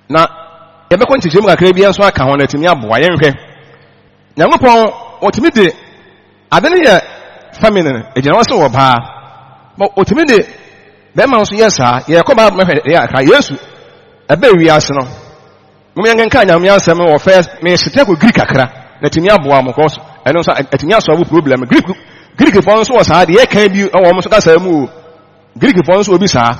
Na yɛbɛkɔ nkyekyɛmu kakra bi nso aka ho na atumi aboa yɛnhwɛ. Nyankopɔn ɔtumi de ade no yɛ feminine, egyina hɔ sɛ ɔbaa. But ɔtumi de bɛrima nso yɛ saa. Yɛkɔ Bible mɛhwɛ yɛ akra Yesu ɛbɛ wiase no. Mom yɛnkenkan Nyame asɛm wɔ first mehyete kɔ Greek kakra na atumi aboa mo kɔ ɛno nso atumi asɔbo problem. Greek Greekfoɔ nso wɔ saa deɛ yɛka bi wɔ wɔn nso kasa mu o. Greekfoɔ nso wɔ bi saa.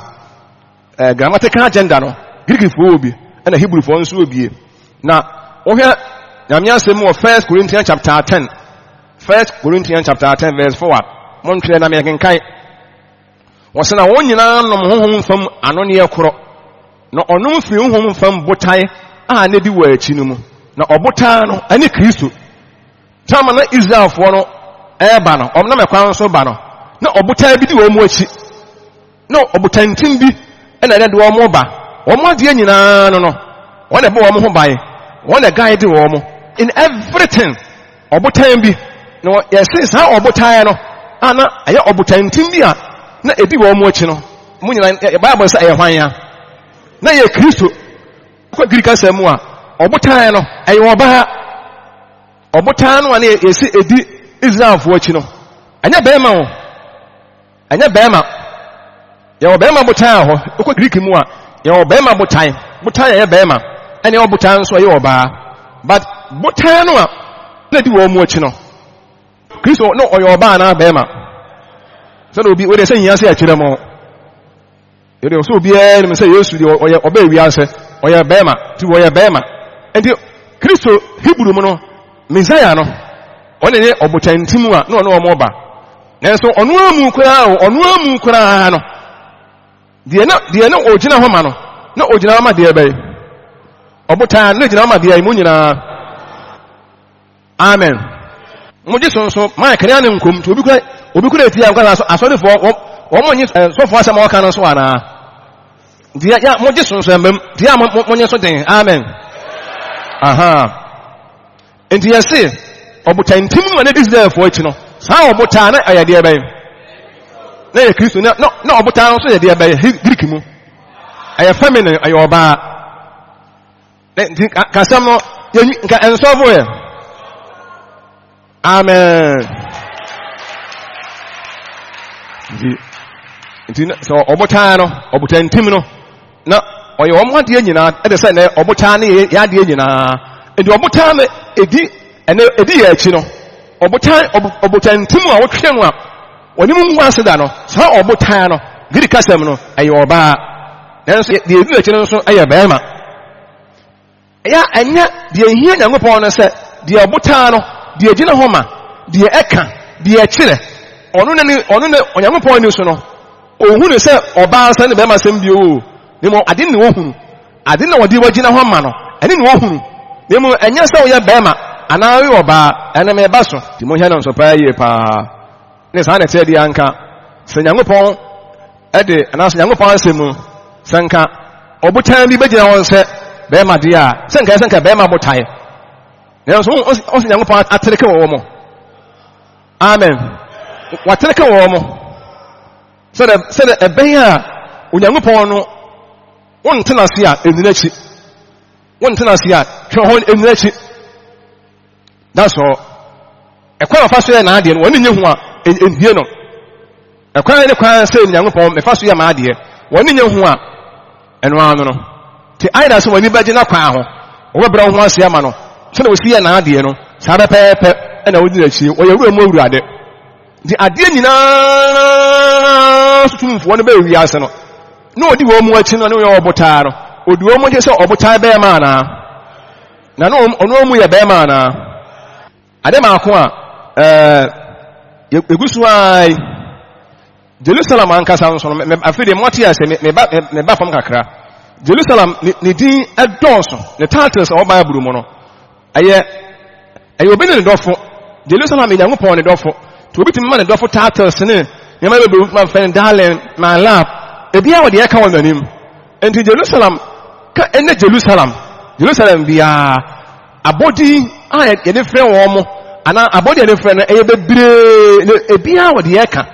Eh, grammatical agenda no Greekfoɔ wɔ bi ɛna Hebrewfoɔ nso wɔ bie. Na wohwɛ Nyame asɛm wɔ First Corinthians chapter 10 First Corinthians chapter 10 verse 4 a montwerɛ na mekenkan. Wɔsɛ na wɔn nyinaa nom honhom fam anonneɛ korɔ, na ɔnom firi honhom fam botae a na edi wɔ akyi no mu, na ɔbotan no ne Kristo. Tama na Israelfoɔ no ɛreba no, wɔn nam ɛkwan so ba no, na ɔbotan bi di wɔn akyi, na ɔbotantim bi na ɛde wɔn ba. Wɔn adeɛ nyinaa no no, wɔn na ɛbɔ wɔn ho ban, wɔn na guide wɔn in everything. Ɔbotan bi, na yɛse saa ɔbotan no a na ɛyɛ ɔbotantim bi a na edi wɔn akyi no, mo nyinaa Bible sɛ ɛyɛ hwan ya? Na ɛyɛ Kristo. Kɔ Greek kasa mu a, ɔbotan no ɛyɛ ɔbaa. Ɔbotan no a na yɛse edi Israelfoɔ akyi no, ɛnyɛ bɛrima o. Ɛnyɛ bɛrima. Yɛwɔ bɛrima botan wɔ hɔ. Wokɔ Greek mu a, yɛwɔ bɛrima botan. Botan a ɛyɛ bɛrima. Ɛna ɛwɔ botan nso a ɛyɛ ɔbaa. But botan no a na di wɔn mu akyi no, Kristo no ɔyɛ ɔbaa anaa bɛrima? Sɛdeɛ obi, wode sɛ hia sɛ ɛkyerɛ mo. Yɛde ɔsɛ obiara nim sɛ Yesu deɛ ɔyɛ ɔbaa wiase, ɔyɛ bɛrima, nti ɔyɛ bɛrima. Nti Kristo Hebrew mu no, Messiah no, ɔne ne ɔbotantim a na ɔne wɔn ba. Nanso ɔno amu koraa o, ɔno amu koraa no, deɛ na deɛ na ɔgyina hɔ ma no, na ɔgyina hɔ ma deɛ bɛyɛ. Ɔbotan na ɔgyina hɔ ma deɛ mu nyinaa. Amen. Mo gye so nso maa kane ane nkom nti obi kura obi kura etia nkwa so asɔrefoɔ wɔn wɔn nye sɔfoɔ asɛm a ɔka no so anaa deɛ ya mo gye so nso ɛmam deɛ a mo mo nye so den. Amen. Aha. Nti yɛse ɔbotantim no a na Israelfoɔ akyi no saa ɔbotan na ɛyɛ deɛ bɛyɛ na yɛ Kristo na na ɔbotan nso yɛ deɛ bɛyɛ Greek mu ɛyɛ feminine ɛyɛ ɔbaa. Nti kasɛm no yɛnwi nka ɛnsɔfo yɛ. Amen. Nti nti sɛ ɔbotan no ɔbotantim no na ɔyɛ wɔn adeɛ nyinaa ɛde sɛ nɛ ɔbotan no yɛ adeɛ nyinaa Enti ɔbotan no edi ɛnɛ edi yɛ akyi no, ɔbotan ɔbotantim a wotwe no a wɔne mu ngu ase da no, saa ɔbotan no, Greek kasam no, ɛyɛ ɔbaa. Nanso deɛ edi akyi no nso ɛyɛ bɛrima. Ɛyɛ a ɛnyɛ deɛ ehia Nyankopɔn no sɛ deɛ ɔbotan no, deɛ egyina hɔ ma, deɛ ɛka, deɛ ɛkyerɛ. Ɔno ne ɔno ne Onyankopɔn ani so no, ohunu sɛ ɔbaa sɛ ne bɛrima sɛm bio o. Ne mu ade ne ohunu. Ade na wɔde wagyina hɔ ma no, ɛne ne ohunu. Ne mu ɛnyɛ sɛ woyɛ bɛrima anaa woyɛ ɔbaa, ɛne meba so. Nti monhwɛ no nso paa yie paa. Ne saa na ɛteɛ deɛ anka sɛ Nyankopɔn ɛde anaasɛ Nyankopɔn asɛm mu sɛ nka ɔbotan bi bɛgyina hɔ sɛ bɛrima deɛ a sɛ nka sɛ nka bɛrima botan nanso ɔsɛ Nyankopɔn atereke wɔ wɔn. Amen. Watereke wɔ wɔn sɛdeɛ sɛdeɛ ɛbɛyɛ a Onyankopɔn no wontena ase a ɛnyina akyi wontena ase a twɛ hɔ ɛnyina akyi. That's all. Ɛkwan a ɔfa so yɛ n'adeɛ no, wɔn nyɛ hu a ɛnhie no. Ɛkwan ne kwan sɛ Nyankopɔn mefa so yɛ m'adeɛ, wɔn nyɛ hu a ɛno ano no. Te ayɛ sɛ wɔn ani bɛgye n'akwan ho, wɔbɛbrɛ wɔn ho ase ama no. Sɛdeɛ wɔsi yɛ n'adeɛ no, saa pɛpɛɛpɛ ɛna wɔdi n'akyi. Wɔyɛ wura mu awurade. Nti adeɛ nyinaa so tumfoɔ no bɛyɛ wiase no, na ɔdi wɔn mu akyi no ne wɔyɛ ɔbotaa no, ɔdi wɔn mu akyi sɛ ɔbotaa bɛyɛ ma anaa? Na na ɔno ɔmu yɛ bɛrima anaa? Ade maako a ɛɛ yɛgu so ara yi, Jerusalem ankasa nso no, afei deɛ moate ase, meba meba fam kakra. Jerusalem ne din ɛdɔɔso, ne titles a ɛwɔ Bible mu no, ɛyɛ ɛyɛ obi ne ne dɔfo. Jerusalem yɛ Nyankopɔn ne dɔfo. Nti obi tumi ma ne dɔfo titles ne nneɛma bebree, ma fɛn darling, my love, ebiara wɔ deɛ ɛka wɔ n'anim. Enti Jerusalem ka ɛne Jerusalem, Jerusalem biara abɔdin a yɛde frɛ wɔn mo anaa abɔdin a yɛde frɛ no ɛyɛ bebree na ebiara wɔ deɛ ɛka,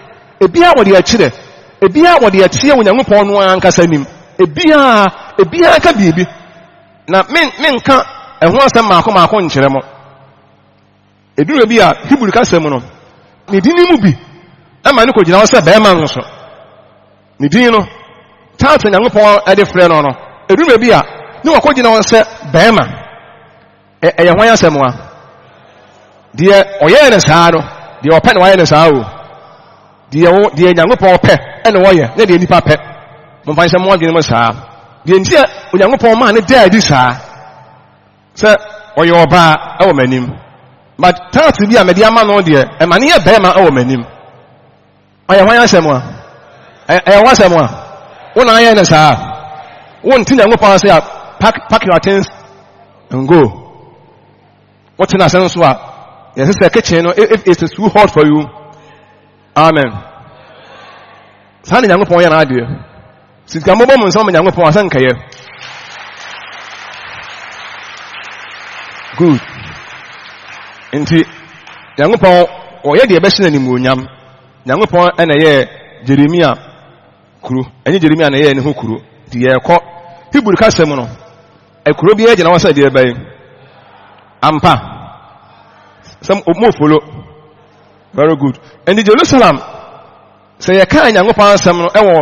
ebiara wɔ deɛ ɛkyerɛ, ebiara wɔ deɛ ɛteɛ wɔ Nyankopɔn no ankasa nim, ebiara ebiara ka biribi. Na men menka ɛho asɛm maako maako nkyerɛ mo. Ɛduru baabi a Hebri kasa mu no, ne din no mu bi ma no kɔgyina hɔ sɛ bɛrima nso. Ne din no, taata Nyankopɔn de frɛ no no, ɛduru baabi a ne wakɔgyina hɔ sɛ bɛrima. Ɛyɛ hwan asɛm a? Deɛ ɔyɛɛ no saa no, deɛ ɔpɛ na wayɛ no saa o. Deɛ wo, deɛ Nyankopɔn pɛ ɛna wɔyɛ, ne deɛ nipa pɛ. Momfa nhyɛ mo adwene mu saa. Deɛ nti a Onyankopɔn maa no daa adi saa. Sɛ ɔyɛ ɔbaa wɔ m'anim. But taate bi a mede ama no deɛ, ɛma no yɛ bɛrima wɔ m'anim. Ɔyɛ hwan asɛm a? Ɛyɛ w'asɛm a? Wo na ayɛ no saa? Wonte Nyankopɔn ase a, pack, pack your things and go. Wote n'ase nso a, yɛsɛ sɛ kitchen no, if it is too hot for you, Amen. Saa na Nyankopɔn yɛ n'adeɛ. Sika mobɔ mo nsɛm ma Nyankopɔn asɛ nkɛyɛ. Good. Nti, Nyankopɔn ɔyɛ deɛ ɛbɛhyɛ n'animuonyam. Nyankopɔn ɛna ɛyɛ Jeremia kuro. Ɛnyɛ Jeremia na ɛyɛ ne ho kuro. Nti yɛrekɔ Hebrew kasa mu no, ɛkuro biara gyina hɔ sɛ deɛ ɛbɛyɛ. Ampa. Sɛ mo follow. Very good. Ɛnti Jerusalem, sɛ yɛkaa Nyankopɔn asɛm no ɛwɔ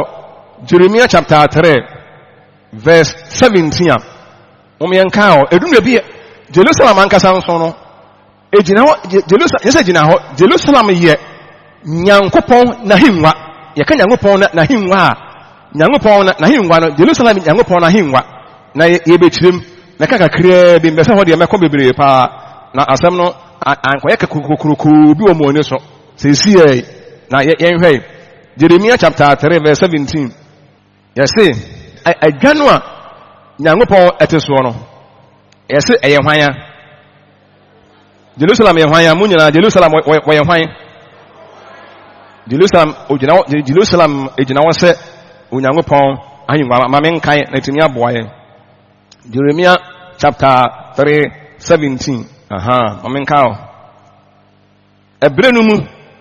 Jeremiah chapter 3 verse 17 a, wɔn yɛn kaa hɔ. Edu na bi Jerusalem ankasa nso no, egyina hɔ, Jerusalem, yɛ sɛ gyina hɔ, Jerusalem yɛ Nyankopɔn n'ahengua. Yɛka Nyankopɔn n'ahengua a, Nyankopɔn n'ahengua no, Jerusalem Nyankopɔn n'ahengua. Na yɛbɛkyerɛm, mɛka kakraa bi, mbɛsɛ hɔ deɛ mɛkɔ bebree paa, na asɛm no ankɔyɛ kokurokoo bi wɔ mo ani so. Seesei na yɛnhwɛ Jeremia chapter 3 verse 17. Yɛse, adwa no a Nyankopɔn ɛte soɔ no, yɛse ɛyɛ hwan a? Jerusalem yɛ hwan a? Mo nyinaa Jerusalem wɔyɛ hwan? Jerusalem ogyina hɔ Jerusalem egyina hɔ sɛ Onyankopɔn ahengua ma menkae na etumi aboa yɛn. Jeremia chapter 3 17. Aha, ma menkae o. Ɛberɛ no mu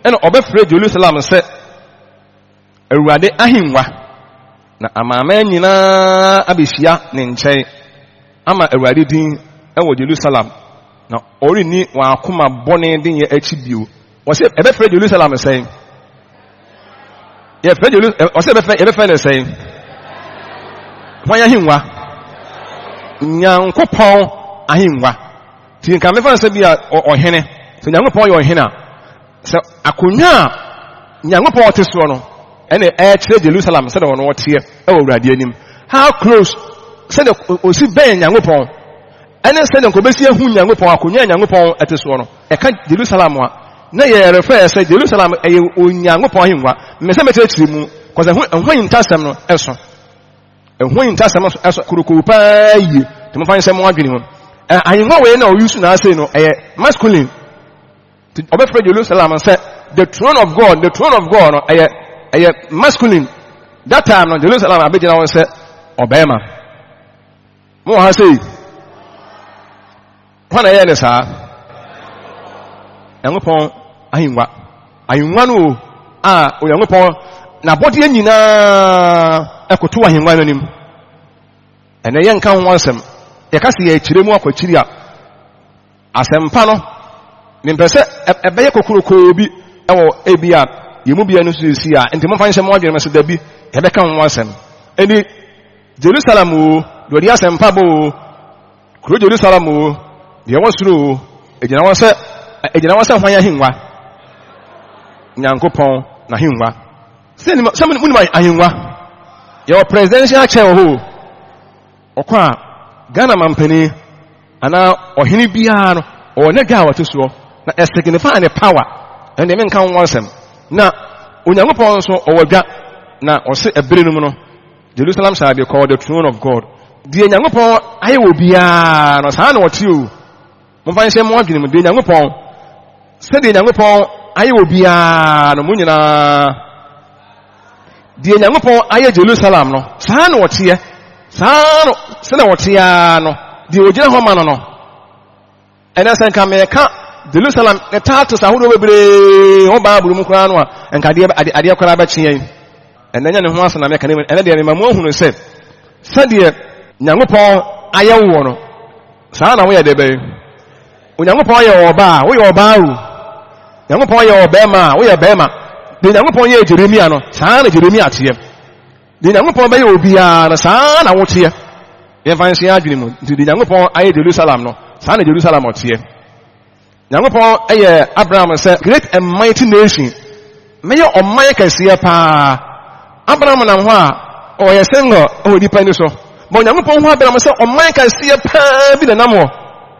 ɛna ɔbɛfrɛ Jerusalem sɛ Awurade ahengua, na amanaman nyinaa abɛhyia ne nkyɛn ama Awurade din wɔ Jerusalem, na ɔrenni wɔn akoma bɔne denyɛ akyi bio. Wɔsɛ ɛbɛfrɛ Jerusalem sɛn? Yɛfrɛ Jerusalem, ɔsɛ ɛbɛfrɛ yɛbɛfrɛ no sɛn? Hwan ahengua? Nyankopɔn ahengua. Nti nka mefa no sɛ bi a ɔhene, sɛ Nyankopɔn yɛ ɔhene a, sɛ akonnwa a Nyankopɔn ɔte soɔ no, ɛna ɛkyerɛ Jerusalem sɛdeɛ ɔno ɔteɛ ɛwɔ Awurade anim. How close sɛdeɛ ɔsi bɛn Nyankopɔn, ɛne sɛdeɛ nka ɔbɛsi ahu Nyankopɔn, akonnwa a Nyankopɔn ɛte soɔ no. Ɛka Jerusalem a, na yɛrefɛ sɛ Jerusalem ɛyɛ Onyankopɔn ahengua. Mmɛ sɛ mɛkyerɛkyerɛ mu, kɔsɛ ɛho ahintasɛm no ɛso. Ɛho ahintasɛm no ɛso kurokuro paa yie. Nti momfa nhyɛ mo adwene mu. Ahengua wei na ɔyi so na asei no, ɛyɛ masculine. Nti ɔbɛfrɛ Jerusalem sɛ the throne of God, the throne of God no ɛyɛ ɛyɛ masculine. That time no Jerusalem abɛgyina hɔ sɛ ɔbɛrima. Mo wɔ ha sei. Hwan na ɛyɛɛ ne saa? Nyankopɔn ahengua. Ahengua no o a Onyankopɔn n'abɔdeɛ nyinaa ɛkoto ahengua no anim. Ɛnɛ yɛnka ho asɛm. Yɛka sɛ yɛkyerɛ mu akwakyiri a Asɛmpa no, mempɛ sɛ ɛbɛyɛ kokurokoo bi wɔ ebi a yɛn mu biara no so sisi a, nti momfa nhyɛ mo adwene mu sɛ dabi, yɛbɛka ho asɛm. Ɛni Jerusalem o, deɛ ɔde asɛmpa bɔ o, kuro Jerusalem o, deɛ ɛwɔ soro o, ɛgyina hɔ sɛ ɛgyina hɔ sɛ hwan ahengua? Nyankopɔn n'ahengua. Sɛ sɛ monim ahengua, yɛwɔ presidential chair wɔ hɔ o. Ɔkɔ a, Ghana mampanin anaa ɔhene biara no, ɔwɔ n'adwa a ɔte soɔ, na ɛsignify ne power. Ɛno deɛ menka ho asɛm. Na Onyankopɔn nso ɔwɔ dwa, na ɔse ɛbere no mu no, Jerusalem shall be called the throne of God. Deɛ Nyankopɔn ayɛ wɔ biara no, saa na ɔte o. Momfa nhyɛ mo adwene mu, deɛ Nyankopɔn, sɛdeɛ Nyankopɔn ayɛ wɔ biara no, mo nyinaa, deɛ Nyankopɔn ayɛ Jerusalem no, saa na ɔteɛ. Saa no, sɛdeɛ ɔteɛ ara no, deɛ ɔgyina hɔ ma no no. Ɛnɛ sɛ nka meka Jerusalem ne titles ahodoɔ bebree wɔ Bible mu koraa no a, nka adeɛ, adeɛ koraa bɛkye yɛn. Ɛnɛ nyɛ ne ho asɛm na meka ne mu. Ɛnɛ deɛ mema mo ahunu sɛ, sɛdeɛ Nyankopɔn ayɛ woɔ no, Saa na woyɛ de bɛn? Onyankopɔn yɛ ɔbaa a, woyɛ ɔbaa o. Nyankopɔn yɛ ɔbɛrima a, woyɛ bɛrima. Deɛ Nyankopɔn yɛɛ Jeremia no, saa na Jeremia teɛ. Deɛ Nyankopɔn bɛyɛ obiara no, saa na woteɛ. Yɛmfa nhyɛ adwene mu. Nti deɛ Nyankopɔn ayɛ Jerusalem no, saa na Jerusalem ɔteɛ. Nyankopɔn yɛ Abraham sɛ great and mighty nation. Mɛyɛ ɔman kɛseɛ paa. Abraham nam hɔ a, ɔyɛ single wɔ nipa ani so. Ma Onyankopɔn hu Abraham sɛ ɔman kɛseɛ paa bi na nam hɔ.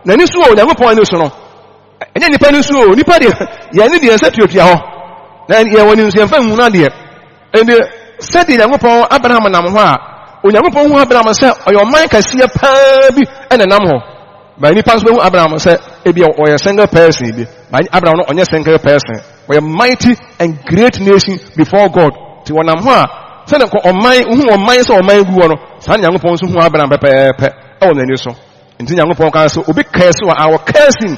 N'ani so wɔ Onyankopɔn ani so no. Ɛnyɛ nipa ani so o, nipa deɛ, yɛn ani deɛ sɛ tuatua hɔ. Na yɛn wɔ ne nso yɛmfa nhunu adeɛ. Ɛnde sɛdeɛ Nyankopɔn Abraham nam hɔ a, Onyankopɔn hu Abraham sɛ ɔyɛ ɔman kɛseɛ paa bi na nam hɔ. Ba nipa nso bɛhu Abraham sɛ ebi ɔyɛ single person bi. Ba Abraham no ɔnyɛ single person. Ɔyɛ mighty and great nation before God. Ti wɔnam hɔ a sɛdeɛ nka ɔman hu ɔman sɛ ɔman gu hɔ no, saa na Nyankopɔn nso hu Abraham pɛpɛɛpɛ ɛwɔ n'ani so. Nti Nyankopɔn kaa sɛ obi curse wa, I will curse him.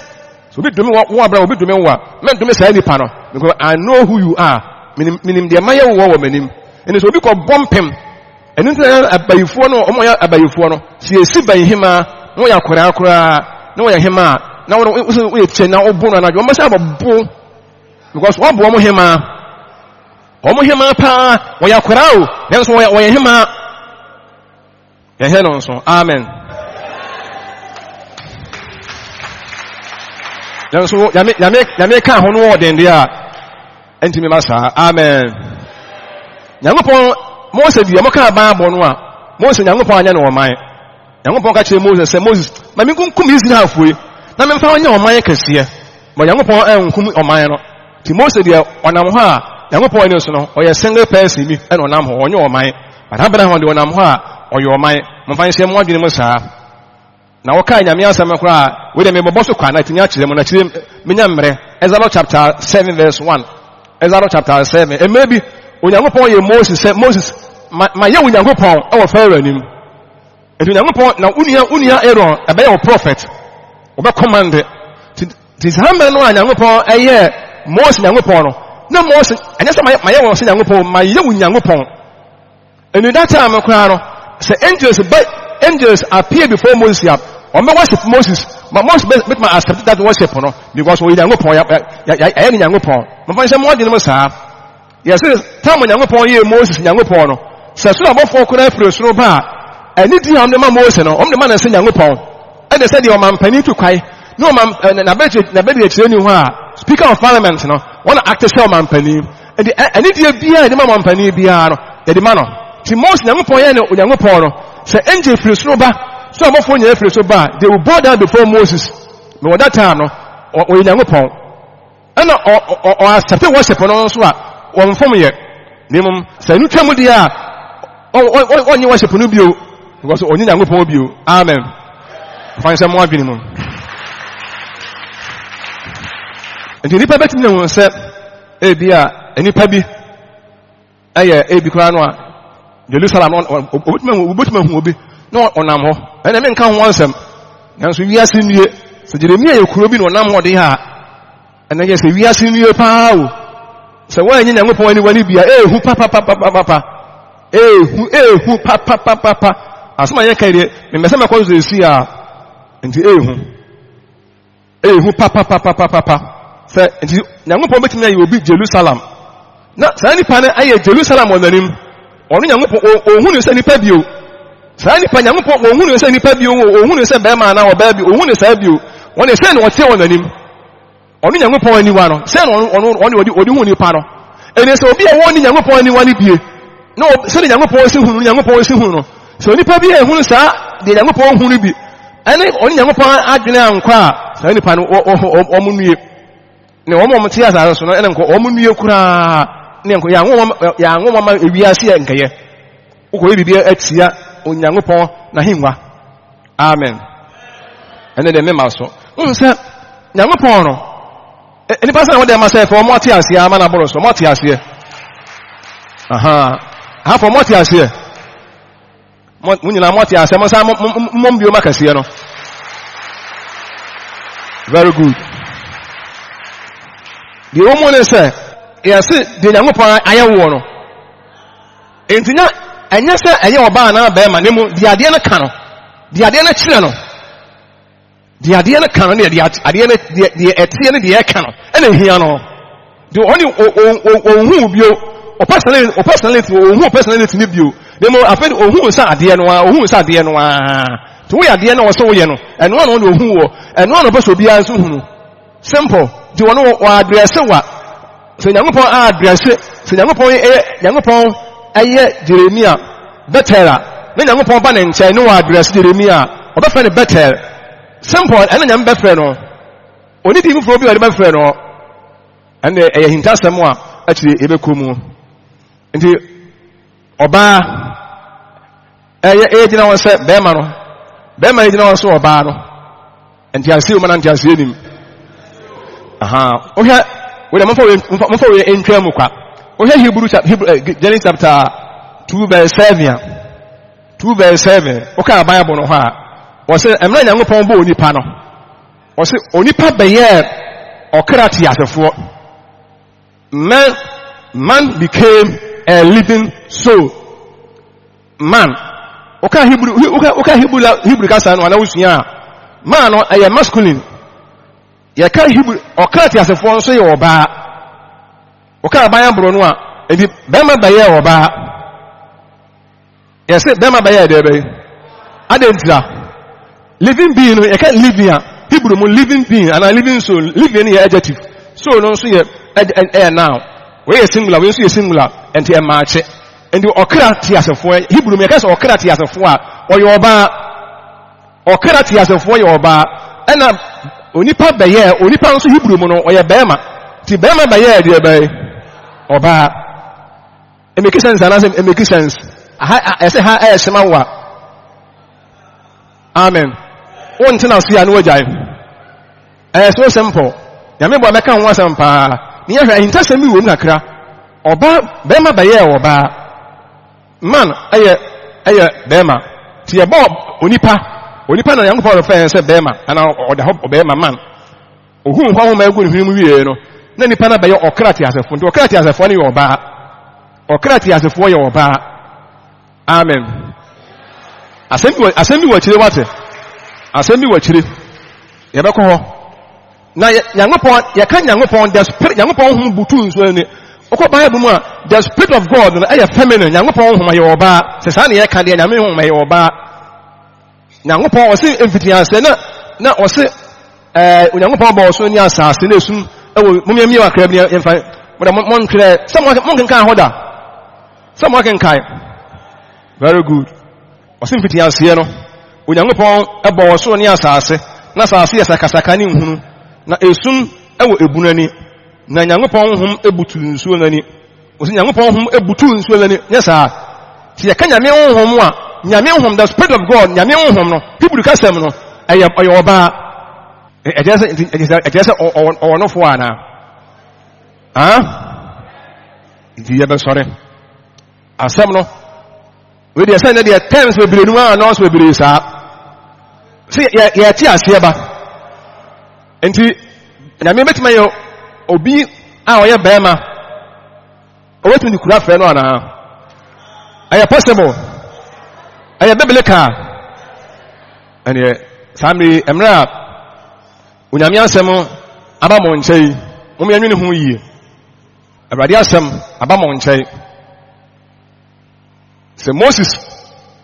So obi dome wo Abraham, obi dome wo a, mɛndome saa nipa no. Because I know who you are. Menim menim deɛ mayɛ wo wɔ m'anim. Ɛnti sɛ obi kɔ bɔ mpem Ɛno nti na abayifoɔ no, wɔn yɛ abayifoɔ no, sɛ yɛsi ban hemaa na wɔyɛ akwadaa koraa na wɔyɛ hemaa na wɔn wɔyɛ kyɛ na wɔbo no anadwo, wɔn bɛsɛ abɛbo because wɔabo wɔn hemaa, wɔn hemaa paa, wɔyɛ akwadaa o, nanso wɔyɛ wɔyɛ hemaa. Yɛhɛ no nso, amen. Nanso nyame nyame nyame ka ho no wɔ den deɛ a. Ɛntumi ma saa. Amen. Nyankopɔn, Mose deɛ, wɔkaa Bible no a, Mose Nyankopɔn anyɛ no ɔman. Nyankopɔn ka kyerɛ Mose sɛ, Moses, ma menkunkum Israelfoɔ yi, na memfa wɔn nyɛ ɔman kɛseɛ. Ma Nyankopɔn ankum ɔman no. Nti Mose deɛ, ɔnam hɔ a, Nyankopɔn ani so no, ɔyɛ single person bi ɛna ɔnam hɔ, ɔnyɛ ɔman. But Abraham deɛ ɔnam hɔ a, ɔyɛ ɔman. Momfa nhyɛ mo adwene mu saa. Na wɔkae Nyame asɛm no koraa a, wei deɛ mebɔbɔ so kwa na atumi akyerɛ mu, na kyerɛ menya mmerɛ. Exodus chapter 7 verse 1. Exodus chapter 7. Mmerɛ bi, Onyankopɔn yɛ Moses sɛ, Moses, ma, ma yɛ Onyankopɔn wɔ Pharaoh anim. Nti Onyankopɔn, na wo nua Aaron ɛbɛyɛ wo prophet. Wɔbɛ command. Nti saa mmerɛ no a Nyankopɔn ɛyɛ Mose Nyankopɔn no, na Mose, ɛnyɛ sɛ mayɛ wɔn sɛ Nyankopɔn, mayɛ wo Nyankopɔn. And that time koraa no, sɛ angels ba angels appear before Moses a, wɔn bɛ worship Moses. Ma Moses bɛ bɛtuma accept that worship no because wɔyɛ Nyankopɔn yɛ yɛ ne Nyankopɔn. Mo fa nhyɛ mo adwene mu saa. Yɛsɛ tam Nyankopɔn yɛ Moses Nyankopɔn no. Sɛ soro abɔfoɔ koraa firi soro ba a, ɛne di a wɔn de ma Mose no, wɔn de ma no sɛ Nyankopɔn. Ɛde sɛ deɛ ɔmampanin tu kwae Na ɔman ɛ n'abɛdi akyire ni hɔ a, Speaker of Parliament no, wɔn na acte sɛ ɔmanpanin. Nti ɛ anidie biara yɛde ma ɔmanpanin biara no, yɛde ma no. Nti Mose Nyankopɔn yɛ ne Onyankopɔn no, sɛ angel firi soro ba, sɛ ɔbɔfoɔ nyinaa firi soro ba a, they will bow down before Moses. Na wɔ that time no, ɔyɛ Nyankopɔn. Ɛna ɔ ɔ ɔ accept worship no nso a, wɔmfom yɛ. Na mmom, sɛ ɛno twa mu deɛ a, ɔnyɛ worship no bio, because ɔnyɛ Nyankopɔn bio. Amen. Fa nhyɛ mo adwene mu. Nti nnipa bɛtumi ahu sɛ ebi a nnipa bi ɛyɛ ebi koraa no a Jerusalem no obetumi ahu obetumi ahu obi na ɔnam hɔ ɛna menka ho asɛm nanso wiase nnue sɛ Jeremia yɛ kuro bi na ɔnam hɔ de a ɛna yɛ sɛ wiase nnue paa o sɛ wɔanyɛ Nyankopɔn aniwa no bi a ehu papapapapapa ehu ehu papapapapa asɛm a yɛka deɛ memmɛ sɛ mɛkɔ so esi a nti ehu Ɛyɛ hu papapapapapa sɛ nti Nyankopɔn bɛtumi ayɛ obi Jerusalem na saa nipa no ayɛ Jerusalem wɔ n'anim. Ɔno Nyankopɔn ɔnhu no sɛ nipa bio. Saa nipa Nyankopɔn ɔnhu no sɛ nipa bio, ɔnhu no sɛ bɛrima anaa ɔbaa bio, ɔnhu no saa bio. Wɔn sɛ na ɔteɛ wɔ n'anim. Ɔno Nyankopɔn aniwa no, sɛ na ɔno ɔno ɔde ɔde hu nipa no. Ɛnɛ sɛ obi a wɔnni Nyankopɔn aniwa no bie na sɛde Nyankopɔn si hu no, Nyankopɔn si hu no. Sɛ onipa bi ehunu saa deɛ Nyankopɔn hu no bi, ɛne ɔne Nyankopɔn adwene ankɔ a, saa nipa no wɔn nnue. Ne wɔn a wɔte asase so no ɛne nkɔ wɔn nnue koraa. Ne nkɔ yɛanwo wɔn yɛanwo wɔn ma ewiase yɛ nkɛyɛ. Wokɔyɛ biribi atia Onyankopɔn n'ahengua. Amen. Ɛne deɛ mema so. Wohu sɛ Nyankopɔn no nnipa sɛ na wɔde ma sɛ fɛ wɔn ate aseɛ ama no aboro so wɔn ate aseɛ. Aha. Aha fɔ wɔn ate aseɛ. Mo nyinaa mo ate aseɛ mo nsa mo mo mbio ma kɛseɛ no. Very good. Deɛ wɔn mu ne sɛ yɛse deɛ Nyankopɔn ayɛ woɔ no. Enti nya ɛnyɛ sɛ ɛyɛ ɔbaa anaa bɛrima ne mu deɛ adeɛ no ka no deɛ adeɛ no kyerɛ no deɛ adeɛ no ka no ne deɛ adeɛ no deɛ deɛ ɛteɛ ne deɛ ɛka no ɛna ehia no deɛ ɔne ɔnhu bio ɔpersonality ɔpersonality ɔnhu personality ne bio ne mu afei ɔhu sɛ adeɛ no a ɔhu sɛ adeɛ no a te woyɛ adeɛ no ɔsɛ woyɛ no ɛno ano na ɔhu wɔ ɛno ano pɛ sɛ obiara nso hu no Simple. Nti wɔn wɔ address wa. Sɛ Nyankopɔn address, sɛ Nyankopɔn ɛyɛ Nyankopɔn ɛyɛ Jeremia Bethel a, na Nyankopɔn ba ne nkyɛn ne wɔ address Jeremia a, ɔbɛfrɛ no Bethel. Simple, ɛna Nyame bɛfrɛ no. Oni din foforɔ bi a ɔde bɛfrɛ no. Ɛnna ɛyɛ hintasɛm a akyire yɛbɛkɔ mu. Nti ɔbaa ɛyɛ ɛgyina hɔ sɛ bɛrima no, bɛrima no gyina hɔ sɛ ɔbaa no. Nteaseɛ wɔ mu na nteaseɛ nim. Aha, wohwɛ, wode momfa wei momfa wei ntwa mu kwa. Wohwɛ Hebrew Hebrew eh, Genesis chapter 2 verse 7 a, 2 verse 7, wokaa Bible no hɔ a, wɔsɛ mmerɛ Nyankopɔn bɔɔ onipa no, wɔsɛ onipa bɛyɛɛ ɔkra teasefoɔ. Man, man became a living soul. Man, woka Hebrew, woka, woka Hebrew, Hebrew kasa no anaa wosua a, man no ɛyɛ masculine. Yɛka Hebrew, ɔka teasefoɔ nso yɛ ɔbaa. Woka aban aboro no a, enti bɛrima bɛyɛ ɔbaa. Yɛse bɛrima bɛyɛ ɛdeɛ bɛyi. Adɛn ntira? Living being no, yɛka living a, Hebrew mu living being anaa living soul, living no yɛ adjective, soul no nso yɛ ɛyɛ noun. Wei yɛ singular, wei nso yɛ singular, nti ɛmaakye. Nti ɔkra teasefoɔ, Hebrew mu yɛka sɛ ɔkra teasefoɔ a, ɔyɛ ɔbaa. Ɔkra teasefoɔ yɛ ɔbaa. Ɛna onipa bɛyɛɛ, onipa nso Hebrew mu no, ɔyɛ bɛrima. Nti bɛrima bɛyɛɛ deɛ bɛyɛ ɔbaa. It make sense anaasɛ it make sense. Aha ɛsɛ ha ɛyɛ hyɛma wo a. Amen. Wonte na ase a ne wagyae. Ɛyɛ so simple. Nyame bɔ mɛka ho asɛm paa. Ne yɛhwɛ ahintasɛm bi wɔ mu kakra. Ɔbaa bɛrima bɛyɛɛ ɔbaa. Man ɛyɛ ɛyɛ bɛrima. Ti yɛbɔ onipa. Onipa na Nyankopɔn refɛ yɛn sɛ bɛrima anaa ɔda hɔ ɔbɛrima man. Ohuu nkwa nhoma egu ne hwene mu wiei no, na nipa no abɛyɛ ɔkra teasefo. Nti ɔkra teasefoɔ no yɛ ɔbaa. Ɔkra teasefoɔ yɛ ɔbaa. Amen. Asɛm bi wɔ asɛm bi wɔ akyire wate. Asɛm bi wɔ akyire. Yɛbɛkɔ hɔ. Na Nyankopɔn yɛka Nyankopɔn the spirit Nyankopɔn honhom butu nsuo ani. Wokɔ Bible mu a the spirit of God no ɛyɛ feminine. Nyankopɔn honhom ɛyɛ ɔbaa. Sɛ saa na yɛka deɛ Nyame honhom ɛyɛ ɔbaa. Nyankopɔn ɔse mfitiaseɛ na na ɔse. ɛɛ Onyankopɔn bɔɔ ɔsoro ne asase na esum ɛwɔ momiamia wakra bi yɛmfa mo montwerɛ sɛ monkenkan hɔ da sɛ moakenkan. Very good. Ɔse mfitiaseɛ no, Onyankopɔn bɔɔ ɔsoro ne asase, na asase yɛ sakasaka ne nhunu, na esum wɔ ebunu ani, na Nyankopɔn honhom butu nsuo no ani. Ɔse Nyankopɔn honhom butu nsuo no ani, nyɛ saa. Sɛ yɛka Nyame honhom a, Nyame honhom, the spirit of God, Nyame honhom no, Hebrew kasɛm no, ɛyɛ ɔyɛ ɔbaa. Ɛkyerɛ sɛ ɔwɔ nofoɔ anaa? Ah? Nti yɛbɛsɔre. Asɛm no, wei deɛ sɛ ne deɛ terms bebree no a nɔɔso bebree saa. Sɛ yɛte aseɛ ba. Nti, Nyame bɛtumi ayɛ obi a ɔyɛ bɛrima, ɔbɛtumi de kura frɛ no anaa? Ɛyɛ possible. Ɛyɛ biblical. Ɛneɛ, saa mmere mmerɛ a Onyame asɛm aba mo nkyɛn yi, mom yɛnwene ho yie. Awurade asɛm aba mo nkyɛn. Sɛ Moses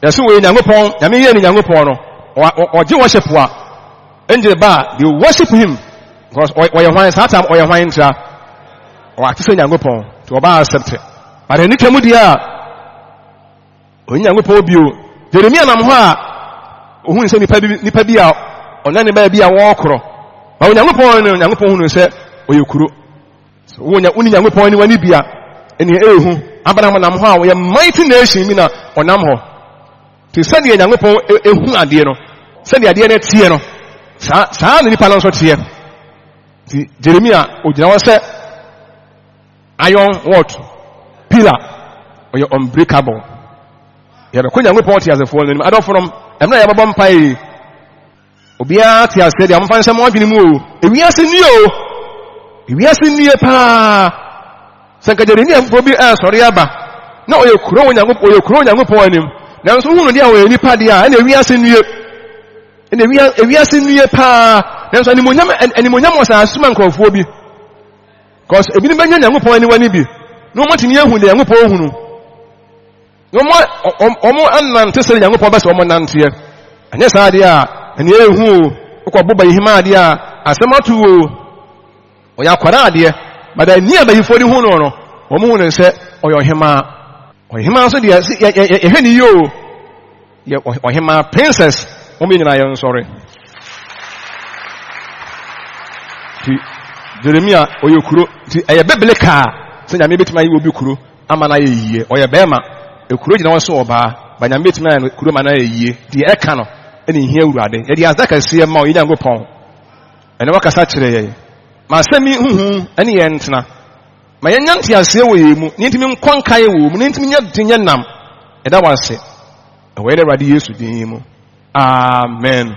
yɛsɛ wɔyɛ Nyankopɔn, Nyame yɛ ne Nyankopɔn no, ɔgye worship a, angel ba a, they worship him. Because ɔyɛ hwan, saa time ɔyɛ hwan ntra. Ɔate sɛ Nyankopɔn, nti ɔba accept. But ɛne twam deɛ a, Ɔnyi Nyankopɔn bio. Jeremia nam hɔ a ohun sɛ nipa bi nipa bi a ɔne ne baabi a wɔrekorɔ. Ma Onyankopɔn no Onyankopɔn hunu sɛ ɔyɛ kuro. So wonya woni Nyankopɔn aniwa ne bia ɛne ehu. Abraham nam hɔ a ɔyɛ mighty nation bi na ɔnam hɔ. Te sɛdeɛ Nyankopɔn ehu adeɛ no, sɛdeɛ adeɛ no teɛ no, saa saa na nipa no nso teɛ. Nti Jeremia ogyina hɔ sɛ Iron what? Pillar. Ɔyɛ unbreakable. Yɛbɛkɔ Nyankopɔn teasefoɔ no anim. Adɔfonom, ɛmmerɛ a yɛbɛbɔ mpae yi, obiara te aseɛ deɛ momfa nhyɛ mo adwene mu o. Ewiase nie o. Ewiase nie paa. Sɛ nka Jeremia foforɔ bi ɛresɔre aba na ɔyɛ kuro wɔ Nyankopɔn ɔyɛ kuro wɔ Nyankopɔn anim. Nanso wohunu deɛ ɔyɛ nipa deɛ a ɛna ewiase nie. Ɛna ewiase nie paa. Nanso animonyam animonyam wɔ saa soma nkurɔfoɔ bi. Because ebinom bɛnya Nyankopɔn aniwa no bi na wɔatumi ahu deɛ Nyankopɔn hunu. Na wɔn anante sɛ Nyankopɔn bɛsɛ wɔn nanteɛ. Ɛnyɛ saa adeɛ a ɛne ɛhu o. Wokɔ bo bayihima adeɛ a asɛm ato o. Ɔyɛ akwadaa adeɛ. But ani a bayifoɔ de hu no no, wɔn hu no sɛ ɔyɛ ɔhemaa. Ɔhemaa nso deɛ yɛhwɛ ne yie o. Yɛ ɔhemaa princess wɔn yɛ nyinaa yɛn nsɔre. Ti Jeremia ɔyɛ kuro ti ɛyɛ bibili kaa sɛ nyame betumi ayɛ obi kuro ama no ayɛ yie ɔyɛ bɛrima ekuro gyina hɔ sɛ ɔbaa ba nyame betumi ayɛ no kuro ma no ayɛ yie deɛ ɛka no ɛna ehia awurade yɛde aseda kɛseɛ ma ɔyɛ nyankopɔn ɛna wakasa kyerɛ yɛn ma asɛm yi huhu ɛne yɛn ntena ma yɛnya nteaseɛ wɔ yɛn mu ne yɛntumi nkɔ nkae wɔ mu ne yɛntumi nyɛ den nyɛ nam ɛda wase ɛwɔ yɛn awurade Yesu din mu. Amen.